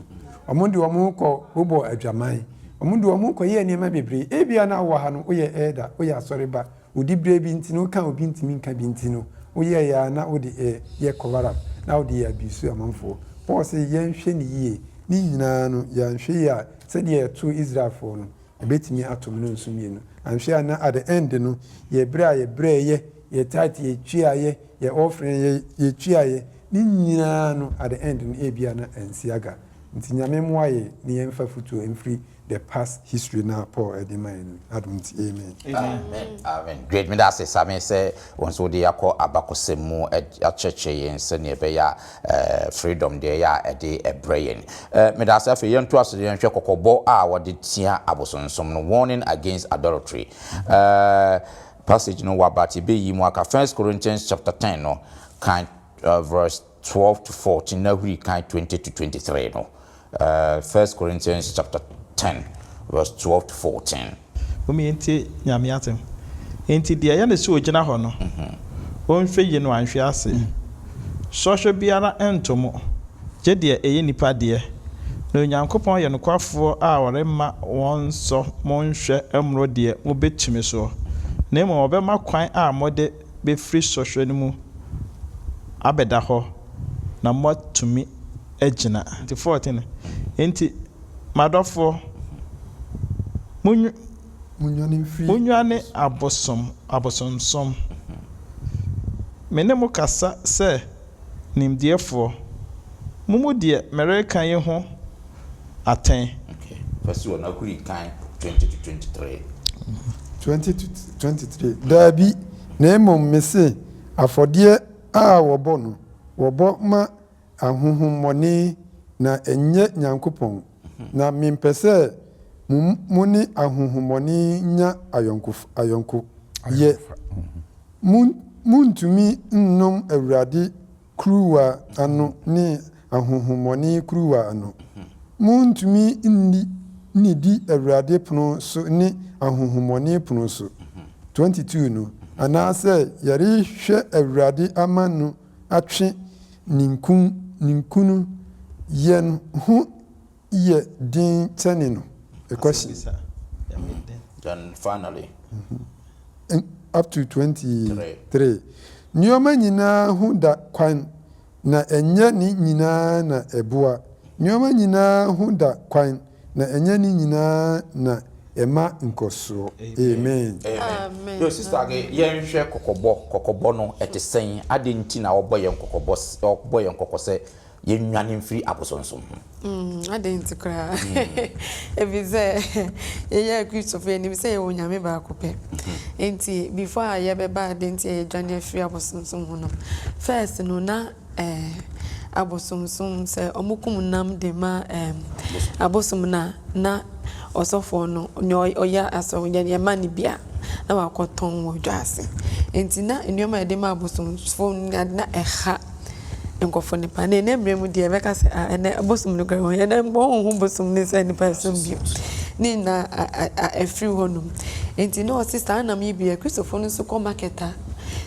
wɔn de wɔn ho kɔ bobɔ adwaman, wɔn de wɔn ho kɔ yɛ nneɛma bebree. Ebia na wowɔ ha no, woyɛ elder, woyɛ asɔreba, wodi berɛ bi nti no, woka obi ntumi nka bi nti no, woyɛeɛ ara na wode yɛ cover up, na wode yɛ abuse amanfoɔ. Paul se yɛnhwɛ no yie, ne nyinaa no, yɛanhwɛ yie a, sɛdeɛ ɛtoo Israelfoɔ no, Ɛbɛtumi ato me no nso mmienu. Anhwɛ a na at the end no, yɛ berɛ a yɛbrɛɛyɛ, yɛ tithe yɛtuaeɛ, yɛ offering yɛ yɛtuaeɛ, ne nyinaa no at the end no ebia na ansi aga. Nti Nyame mmoa yɛn na yɛmfa afutuo mfiri the past history no a Paul de ma yɛn no. N'adom nti, amen. Amen amen great meda ase Same sɛ wo nso wode akɔ abakɔsɛm mu akyerɛkyerɛ yɛn sɛnea ɛbɛyɛ a Freedom deɛ ɛyɛ a ɛde brɛ yɛn. Meda ase afei yɛntoa so yɛnhwɛ kɔkɔbɔ a wɔde tia abosonsom no, warning against idolatry. Passage no wɔ but yɛbɛyi mu aka First Corinthians chapter 10 no kan verse 12 to 14 na huri kan 20 to 23 no. First Corinthians chapter 10 verse 12 to 14. Mom yɛntie Nyame asɛm. Enti deɛ ɛyɛ no sɛ ɔgyina hɔ no, ɔnhwɛ yie na wanhwe ase. Sɔhwɛ biara nto mo, gye deɛ ɛyɛ nnipa deɛ. Na Onyankopɔn yɛ nokwafoɔ a ɔremma wɔnsɔ mo nhwɛ mmoro deɛ mobɛtumi soɔ, na mmom ɔbɛma kwan a mode bɛfiri sɔhwɛ no mu abɛda hɔ, na moatumi agyina. Nti 14 Enti, m'adɔfoɔ, monnwane abosom abosonsom. Me ne mo kasa sɛ nimdeɛfoɔ, mommu deɛ mereka yi ho atɛn. Okay, fa si hɔ na huri kan 20 to 23. 20 to 23, Daabi, na mmom mese, afɔdeɛ a wɔbɔ no, wɔbɔ ma ahonhommɔne, na ɛnyɛ Nyankopɔn, na mempɛ sɛ mo mo ne ahonhommɔne nya ayɔnkof ayɔnkoyɛ. Mo montumi nnom Awurade kuruwa ano ne ahonhommɔne kuruwa ano. Morentumi nni nnidi Awurade pono so ne ahonhommɔne pono so. 22 no, anaasɛ yɛrehwɛ Awurade ama no atwe ninkun, ninkunu, yɛn ho yɛ den kyɛne no? A question. Then finally. Up to 23. Nneɛma nyinaa ho da kwan, na ɛnyɛ ne nyinaa na ɛboa. Nneɛma nyinaa ho da kwan, na ɛnyɛ ne nyinaa na ɛma nkɔsoɔ. Amen. Amen. Yo, Sister Age, yɛnhwɛ kɔkɔbɔ. Kɔkɔbɔ no, ɛte sɛn? Adɛn nti na wɔbɔ yɛn kɔkɔbɔ, wɔbɔ yɛn kɔkɔ sɛ yɛnnwane mfiri abosonsom ho? Mm, adɛn nti koraa? Efisɛ yɛyɛ Akristofo, yɛnim sɛ yɛwɔ Onyame baako pɛ. Enti before a yɛbɛba adɛn nti a yɛdwane afiri abosonsom ho no, first no na eh, abosomsom sɛ wɔkum nam de ma eh, abosom no a, na ɔsɔfoɔ no, nea ɔyɛ asɔre, yɛma no bi a, na wakɔtɔn wɔ dwa ase. Enti na nneɛma a yɛde ma abosomfoɔ no na ɛha nkurɔfoɔ no paa. Na ɛnnɛ mmerɛ mu deɛ yɛbɛka sɛ ah ɛnnɛ bosom no koraa ɛwɔ he? Ɛnnɛ mpo wonhu bosom no sɛ nnipa resom bio. Ne nyinaa afiri hɔnom. Enti na ɔse saa nam yi bi Akristofoɔ no nso kɔ market a,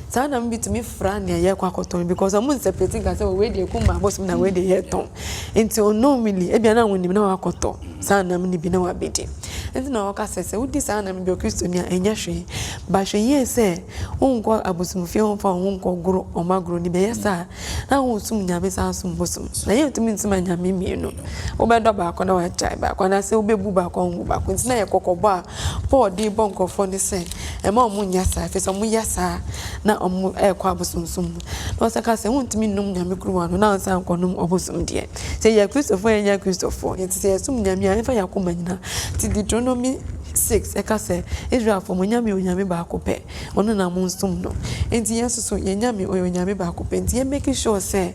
saa nam yi bi tumi fra nea yɛrekɔ akɔtɔ no because wɔn nseparate nka sɛ wei deɛ ɛkum ma abosom na wei deɛ yɛretɔn. Nti unknowingly ebia na wonnim na wakɔtɔ saa nam no bi na wabɛdi. Nti na ɔka sɛ sɛ wodi saa nam no bi Okristoni a ɛnyɛ hwee. But hwɛ yie sɛ Wonkɔ abosomfie hɔ mfa wo ho nkɔgoro wɔn agorɔ no bi. Ɛyɛ saa a, na woresom nyame san som bosom. Na yɛntumi nsom anyame mmienu. Wobɛdɔ baako na woagyae baako, anaasɛ wobɛbu baako a wommu baako. Nti na ɛyɛ kɔkɔbɔ a Paul de rebɔ nkurɔfoɔ no sɛ, mma wɔnnyɛ saa, ɛfiri sɛ wɔyɛ saa a, na wɔrekɔ abosonsom mu. Na ɔsan ka sɛ, wontumi nnom nyame kuruwa no na wonsan nkɔnom ɔbosom deɛ. Sɛ yɛyɛ Kristofoɔ a yɛnyɛ Kristofoɔ, enti sɛ yɛsom nyame a, yɛmfa yɛn akoma nyinaa. Nti Deuteronomy 6 ɛka sɛ, Israelfoɔ, mo Nyame yɛ Onyame baako pɛ, ɔno na monsom no. Enti yɛn nso so, yɛn Nyame, ɔyɛ Onyame baako pɛ. Enti yɛn make sure sɛ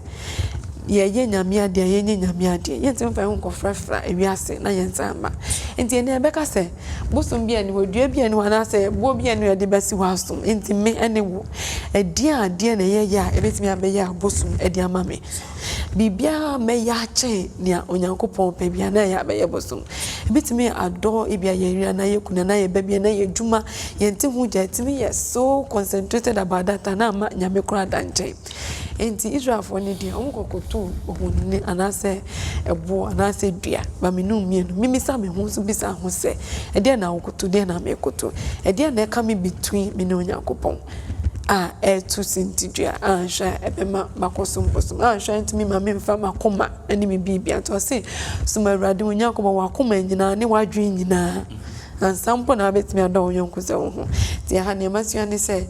yɛyɛ Nyame adeɛ a, yɛnyɛ Nyame adeɛ. Yɛntumi mfa yɛn ho nkɔfrafra ewiase na yɛnsan mma. Enti ɛnnɛ yɛbɛka sɛ, bosom biara nni hɔ, dua biara nni hɔ, anaasɛ boɔ biara nni hɔ a yɛde bɛsi hɔ asom. Enti me ne wo, ɛdeɛn adeɛ na yɛyɛ a ɛbɛtumi abɛyɛ abosom de ama me? Biribiara a mɛyɛ akyɛn nea Onyankopɔn pɛ biara, na ɛyɛ a mɛyɛ bosom. Ebetumi adɔ ebia yɛn yere anaa yɛn kunu anaa yɛn ba bi anaa yɛn adwuma, yɛnte ho gya, yɛtumi yɛ so concentrated about that a na ama Nyame koraa da nkyɛn. Enti Israelfoɔ no deɛ, wɔkɔkotow ohoni anaasɛ ɛboɔ anaasɛ dua, ma me ne wo mmienu. Mimisa me ho nso bisa ho sɛ, ɛdeɛn na wokoto, deɛn na mekoto? Ɛdeɛn na ɛka me between me ne Onyankopɔn? a ɛreto sintidua a anhwɛ a ɛbɛma makɔsom bosom, anhwɛ a ɛntumi mma memfa m'akoma ne me biribia. Nti ɔse, som Awurade wo Nyankopɔn w'akoma nyinaa ne w'adwene nyinaa ansa mpo na wabɛtumi adɔ wo yɔnko sɛ wo ho. Nti ɛha nea masua ne sɛ,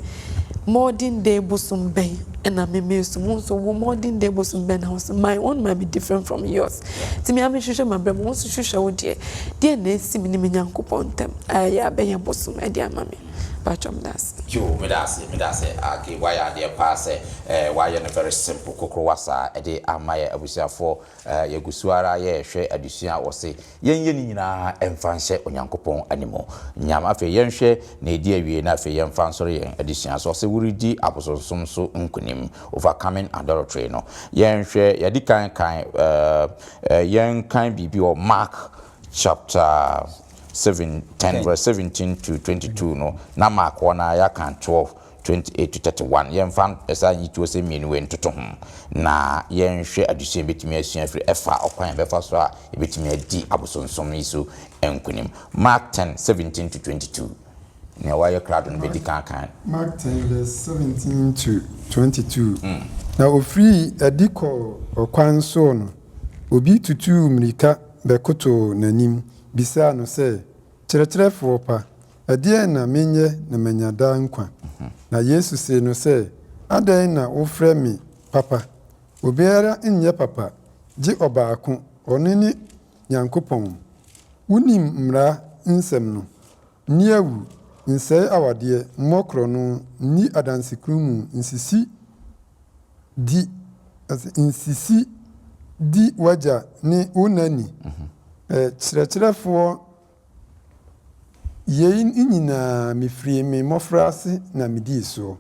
modern day bosom bɛn na me mesom? Wo nso wo modern day bosom bɛn na wosom? My own might be different from yours. Nti me ara mehwehwɛ m'abrabɔ mu, wo nso hwehwɛ wo deɛ. Deɛn na ɛsi me ne me Nyankopɔn ntam a ɛyɛ a ɛbɛyɛ bosom de ama me? Paatwɔ medase. Yoo medase medase Aggie wayɛ adeɛ paa sɛ eh wayɛ no very simple kokrowa saa ɛde ama yɛ abusuafoɔ eh yɛguso ara yɛɛhwɛ adesua a wɔse yɛnyɛ ne nyinaa ɛmfa nhyɛ Onyankopɔn animu nyam afei yɛnhwɛ nea ɛdi awie na afei yɛmfa nsɔre yɛn adesua so ɔse woredi abosonsom so nkunim overcoming adultery no yɛnhwɛ yɛadi kan kan eh yɛnkan biribi wɔ Mark chapter 7 10 verse 17 to 22 no na Mark hɔ no ara yɛakan 12 28 to 31 yɛmfa saa nyituo sɛ mmienu wei ntoto ho na yɛnhwɛ adesua yɛbɛtumi asua afiri ɛfa ɔkwan a yɛbɛfa so a yɛbɛtumi adi abosonsom yi so nkonim. Mark 10 17 to 22 nea wayɛ krado no bɛdi kan akan. Mark 10 verse 17 to 22 Na ɔfirii adi kɔɔ ɔkwan soɔ no, obi tutuu mmirika bɛkotoo n'anim bisaa no sɛ, Kyerɛkyerɛfoɔ pa, ɛdeɛn na menyɛ na manya daa nkwa? Na Yesu see no sɛ, Adɛn na wofrɛ me papa? Obiara nyɛ papa, gye ɔbaako, ɔno ne Nyankopɔn. Wonim mmara nsɛm no, Nni awu, Nsɛe awadeɛ, mmɔ korɔno, nni adansekunumu, nsisi di, nsisi di w'agya ne wo na ni. Kyerɛkyerɛfoɔ, yei nyinaa mefirii me mmɔfraase na medii soɔ.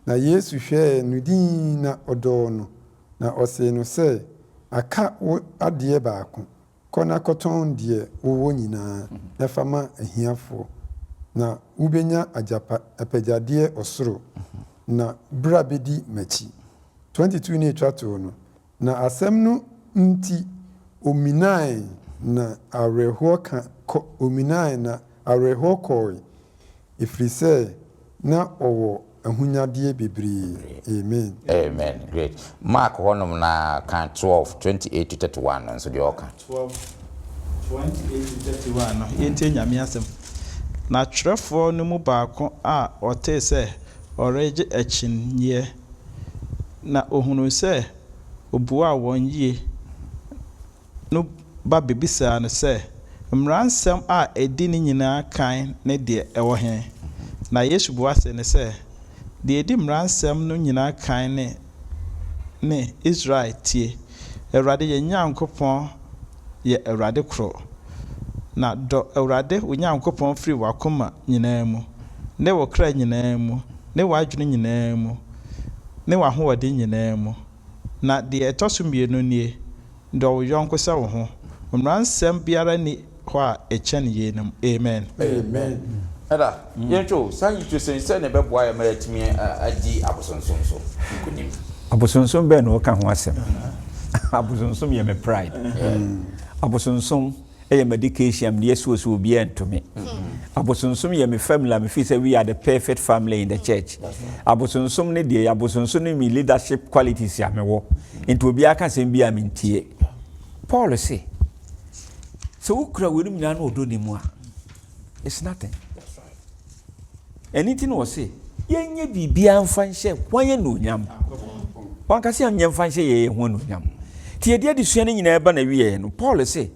Na Yesu hwɛɛ no dinn na ɔdɔɔ no, na ɔsee no sɛ, Aka wo adeɛ baako, Kɔ na kɔtɔn deɛ wowɔ nyinaa na fa ma ahiafoɔ, na wobɛnya agyapa apɛgyadeɛ ɔsoro, na bra bɛdi m'akyi. 22 ne ɛtwa toɔ no, na asɛm no nti ɔminae na awerɛhoɔ ka kɔ ɔminae na awerɛhoɔ kɔɔe, Ɛfiri sɛ na ɔwɔ ahonyadeɛ bebree. Amen. Amen great Mark hɔ nom na kan 12, 28 to 31 no nso deɛ ɔka. 12, 28 to 31 no, yɛntie Nyame asɛm. Na twerɛfoɔ no mu baako a ɔtee sɛ ɔregye akyinnyeɛ, na ɔhunuu sɛ ɔbuaa wɔn yie no ba bɛbisaa no sɛ, Mmaransɛm a ɛdi ne nyinaa kan ne deɛ ɛwɔ he? Na Yesu bua see no sɛ, Deɛ ɛdi mmaransɛm no nyinaa kan ne ne, Israel, tie, Awurade yɛn Nyankopɔn yɛ Awurade koro. Na dɔ Awurade wo Nyankopɔn firi w'akoma nyinaa mu, ne wo kra nyinaa mu, ne w'adwene nyinaa mu, ne w'ahoɔden nyinaa mu. Na deɛ ɛtɔ so mmienu nie, Dɔ wo yɔnko sɛ wo ho. Mmara nsɛm biara nni hɔ a ɛkyɛn yeinom. Amen. Amen. Ɛda, yɛnhwɛ o, saa nyikyerɛsɛm yi, sɛn na ɛbɛboa yɛn ma yɛatumi adi abosonsom so nkonim? Abosonsom bɛn na woka ho asɛm? Abosonsom yɛ me pride. Abosonsom yɛ m'education a mede asi hɔ sɛ obiara ntumi. Abosonsom yɛ me family a me feel sɛ we are the perfect family in the church. Abosonsom ne deɛ abosonsom ne me leadership qualities a mewɔ. Nti obiara ka asɛm bi a mentie. Paul se, sɛ wokura weinom nyinaa na ɔdɔ ni mu a, it's nothing. Ɛno nti na ɔse, yɛnyɛ biribiara mfa nhyɛ hwan anuonyam? Wanka sɛ yɛnyɛ mfa nhyɛ yɛn ho anuonyam. Nti yɛde adesua no nyinaa ba n'awieɛ no, Paul se,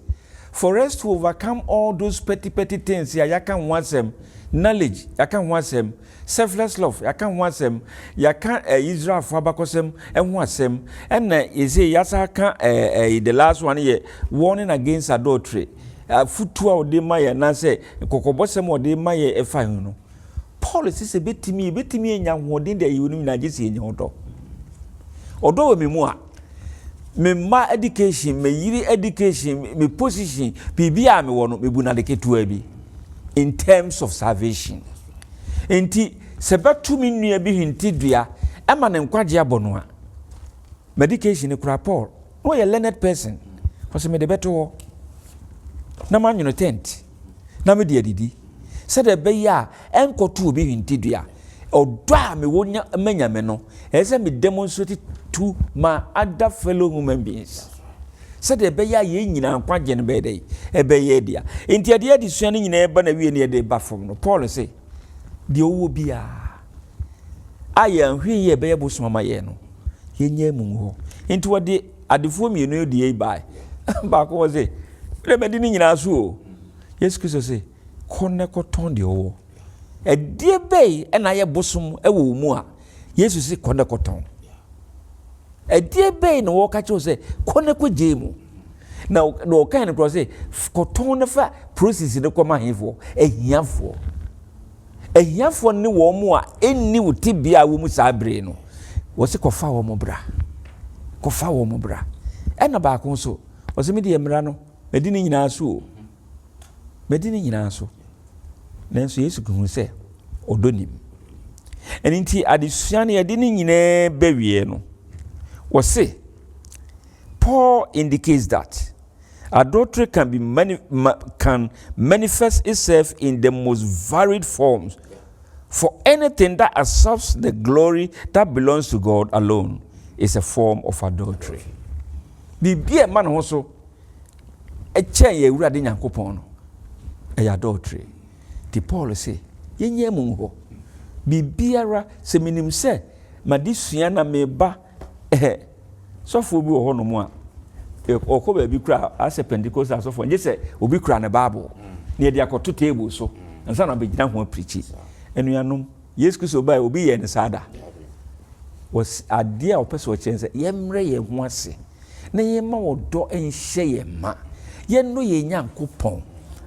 for us to overcome all those petty petty things a yɛaka ho asɛm, knowledge, yɛaka ho asɛm, selfless love, yɛaka ho asɛm, yɛaka eh, Israelfoɔ abakɔsɛm ho asɛm, ɛna yɛsɛ yɛasa aka eh, eh, the last one yɛ warning against adultery. Afotu a ɔde ma yɛn anaasɛ kɔkɔbɔsɛm a ɔde ma yɛn ɛfa ho no, Paul se sɛ bɛtumi yɛbɛtumi anya ahoɔden de ayɛ weinom nyinaa gye sɛ yɛnya ɔdɔ. Ɔdɔ wɔ me mu a, me mma education, me yere education, me position, biribi a mewɔ no, mebu no ade ketewa bi in terms of salvation. Nti sɛ bɛto me nua bi hintidua ɛma ne nkwagye abɔ no a, Medication no koraa Paul na ɔyɛ learned person ɔsɛ mede bɛto hɔ na manwono tent na mede adidi sɛdeɛ ɛbɛyɛ a ɛnkɔto obi hintidua. Ɔdɔ a mewɔ nya ma Nyame no ɛsɛ sɛ me demonstrate to my other fellow human beings sɛdeɛ ɛbɛyɛ a yɛn nyinaa nkwagye no bɛyɛ dɛ ɛbɛyɛ dea. Nti ɛdeɛ adesua no nyinaa ɛba na wie ne yɛde ba fam no Paul se deɛ ɔwɔ biara a yɛanhwɛ yie a ɛbɛyɛ bosom ama yɛn no, yɛnyɛ mu ngu hɔ. Nti wɔde adefoɔ mmienu yi deɛ yi bae. Baako wɔ se, mede madi ne nyinaa so o. Yesu Kristo se, kɔ na kɔtɔn deɛ ɔwɔ. Ɛdeɛ bɛyi ɛna ayɛ bosom ɛwɔ wo mu a, Yesu se kɔ na kɔtɔn. Ɛdeɛ bɛyi na wɔka kyerɛ sɛ kɔ na kɔgye mu. Na na ɔka no korɔ sɛ kɔtɔn na fa process no kɔma ahefoɔ, ahiafoɔ. Ahiafoɔ ne wɔn a ɛnni wo tebea a wɔ mu saa bere no, wɔse kɔfa wɔn bra. Kɔfa wɔn bra. Ɛna baako nso, ɔse me deɛ mmara no, madi ne nyinaa so o. Madi ne nyinaa so. Nanso Yesu hu sɛ ɔdɔ nim. Ɛno nti adesua no yɛde ne nyinaa bɛwie no, wɔse Paul indicates that Adultery can be mani ma can manifest itself in the most varied forms. For anything that accepts the glory that belongs to God alone is a form of adultery. Biribi a ɛma ne ho so kyɛn yɛn Awurade Nyankopɔn no, ɛyɛ adultery. Nti Paul se, yɛnyɛ mu hɔ. Biribiara, sɛ menim sɛ m'adesua na meba Ɛhɛ, sɔfoɔ bi wɔ hɔnom a, ɔkɔ baabi kora asɛ Pentecostal sɔfoɔ, gye sɛ obi kura ne Bible na yɛde akɔto table so. Ansa na wabɛgyina ho apirikyi. Anuanom, Yesu Kristo bae, obi yɛɛ no saa da? Wɔs, adeɛ a ɔpɛ sɛ ɔkyerɛ ne sɛ, yɛmmrɛ yɛn ho ase na yɛmma ɔdɔ nhyɛ yɛn ma. Yɛnnɔ yɛn Nyankopɔn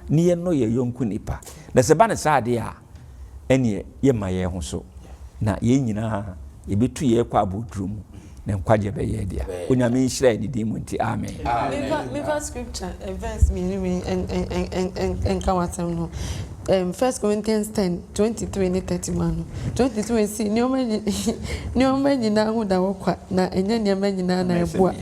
na yɛnnɔ yɛn yɔnko nipa. Na sɛ ɛba no saa deɛ a, ɛnneɛ yɛmma yɛn ho so, na yɛn nyinaa yɛbɛtu yɛn kɔ aboduro mu, na nkwagyeɛ bɛyɛ yɛn dea. Onyame nhyira yɛn ne din mu nti, amen. Memfa memfa scripture verse mienu wei nka w'asɛm no ho. First Corinthians 10, 23 ne 31 no. 23 si nneɛma nneɛma nyinaa ho da hɔ kwa na ɛnyɛ nneɛma nyinaa na ɛboa.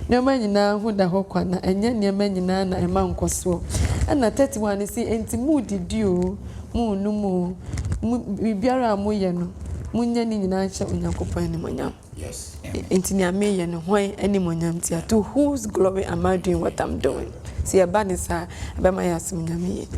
Nneɛma nyinaa ho da hɔ kwa na ɛnyɛ nneɛma nyinaa na ɛma nkɔsoɔ. Ɛna 31 no si enti modidi oo, monnom oo, mo biribiara a moyɛ no, monyɛ ne nyinaa nhyɛ Onyankopɔn animuonyam. Enti nea meyɛ no, hwan animuonyam ntia? To whose glory am I doing what I'm doing? Sɛ yɛba no saa a, ɛbɛma yɛasom Nyame yie.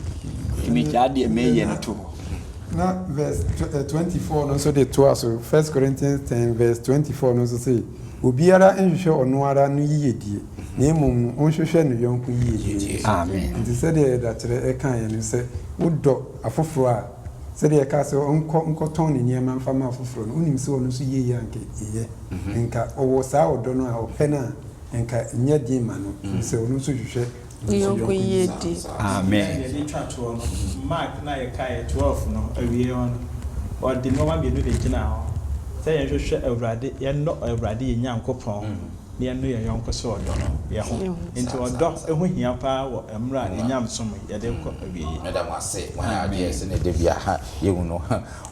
Nti megyaa deɛ meyɛ no to hɔ. Na verse 24 no nso de toa so, First Corinthians 10 verse 24 no nso se, Obiara nhwehwɛ ɔno ara no yiyedie, na mmom no, ɔnhwehwɛ ne yɔnko yiyedie nso. Amen. Nti sɛdeɛ Dakyerɛ kaeɛ no, sɛ wodɔ afoforɔ a, Sɛdeɛ ɛkaa sɛ ɔnkɔ nkɔtɔn ne nneɛma mfa ma afoforɔ no, wonim sɛ ɔno nso yieyɛ a anka ɛyɛ. Nka ɔwɔ saa ɔdɔ no a, ɔpɛ no a, nka ɛnyɛ den ma no, ɛfiri sɛ ɔno nso hwehwɛ Ne yɔnko yiedie. Amen. Deɛ yɛde twa toɔ no, Mark no a yɛkaeɛ 12 no awieɛ hɔ no, ɔde nnoɔma mienu na ɛgyinaa hɔ, sɛ yɛnhwehwɛ Awurade, yɛnnɔ Awurade yɛn Nyankopɔn, ne yɛnnɔ yɛn yɔnko sɛ ɔdɔ no yɛ ho. Enti ɔdɔ ho hia paa wɔ mmerɛ a yɛn nyamesom yɛde rekɔ awieɛ. Meda mo ase moayɛ adeɛ sɛdeɛ da biara yɛhu no.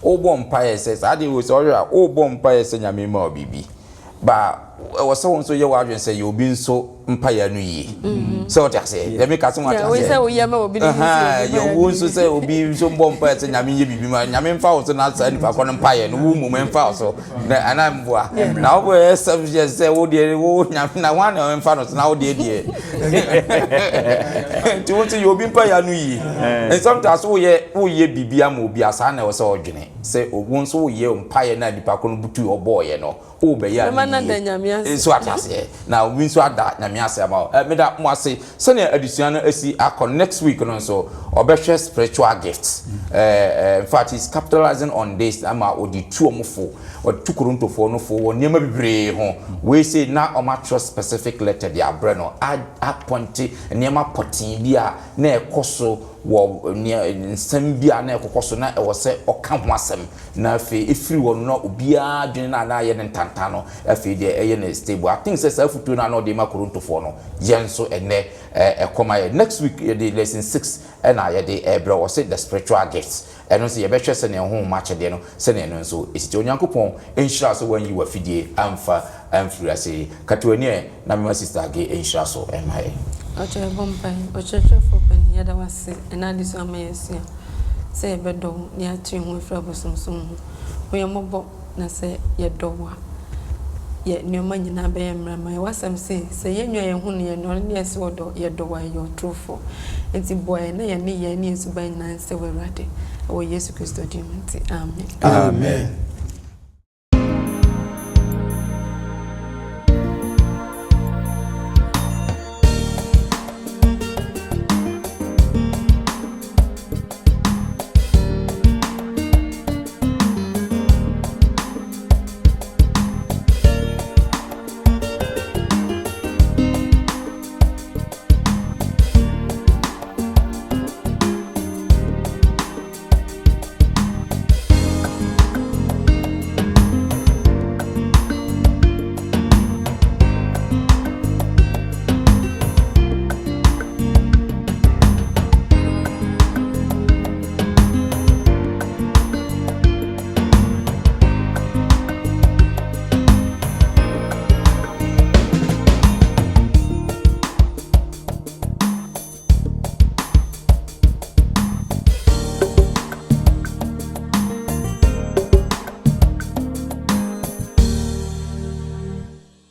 Wobɔ mpaeɛ sɛ saa adeɛ wei sɛ ɔhwɛ a wobɔ mpaeɛ sɛ Nyame mma wo biribi ba ɛwɔ sɛ wo nso yɛ w'adwene sɛ yɛ obi nso mpaeɛ ano yie sɛ wote aseɛ deɛ meka sɛ moate aseɛ yɛ wo nso sɛ obi nso mbɔ mpaeɛ sɛ Nyame nyɛ biribi ma Nyame mfa wo so na saa nipa kɔ no mpaeɛ no wo mmom ɛmfa wo so Na ana mboa. Na wo bɛ sɛ yɛ sɛ wo deɛ wo nyame na wɔn na mfa no so na wo deɛ deɛ. Nti wo nso yɛ obi mpa ya no yie. And sometimes wo yɛ wo yɛ biribi ama obi a saa na ɛwɔ sɛ ɔdwene sɛ wo nso wo yɛ mpa yɛ na nipa ko no butu ɔbɔɔ yɛ no wo bɛ yɛ ano yie. Nso ate aseɛ na obi nso ada nyame ase ama wo. Meda mo ase Sɛnea adesua no asi akɔ no, next week no nso ɔbɛhwɛ spiritual gifts. Eh, in fact, he's capitalizing on this ama ɔde tu wɔn fo, ɔde tu Korintofoɔ no fo wɔ nneɛma bebree ho. Wei sei na wɔatwerɛ specific letter de abrɛ no, apɔnte nneɛma pɔtee bi a na ɛkɔ so wɔ nea nsɛm bi a na ɛkɔkɔ so na ɛwɔ sɛ ɔka ho asɛm. Na afei ɛfiri hɔ no na obiara adwene no a na ayɛ no ntantan no Afei deɛ ɛyɛ no stable. I think sɛ saa afutuo no a na ɔde ma Korontofoɔ no, yɛn nso ɛnnɛ ɛkɔ ma yɛn. Next week yɛde lesson 6 ɛna yɛde ɛrebrɛ wo. Ɔse the spiritual gifts. Ɛno nso yɛbɛhwɛ sɛdeɛ honhom akyɛdeɛ no sɛdeɛ ɛno nso ɛsi teɛ. Onyankopɔn nhyira wo sɛ woanyi w'afidie amfa amfiri ase yi. Kata w'ani ɛ na mema Sister Aggie nhyira so mma yɛn. Ɔkyerɛ yɛbɔ mpae. Ɔkyerɛkyerɛfoɔ panin, yɛda wo ase ɛnɛ adesua ama yɛasua sɛ yɛbɛdɔ wo na yɛatwe yɛn ho afiri abosomsom ho. Hu yɛn mmɔbɔ. Na sɛ yɛdɔ wo a, yɛ nneɛma nyinaa bɛyɛ mmerɛ ama yɛn. W'asɛm se, sɛ yɛnua yɛn ho ne yɛn nua no ne yɛse ɔdɔ, yɛdɔ wo a, yɛyɛ ɔtorofoɔ. Enti boa yɛn na yɛn nneyɛɛ ne yɛn suban nyinaa nsɛ w'Awurade. Wɔ Yesu Kristo din mu nti, amen. Amen.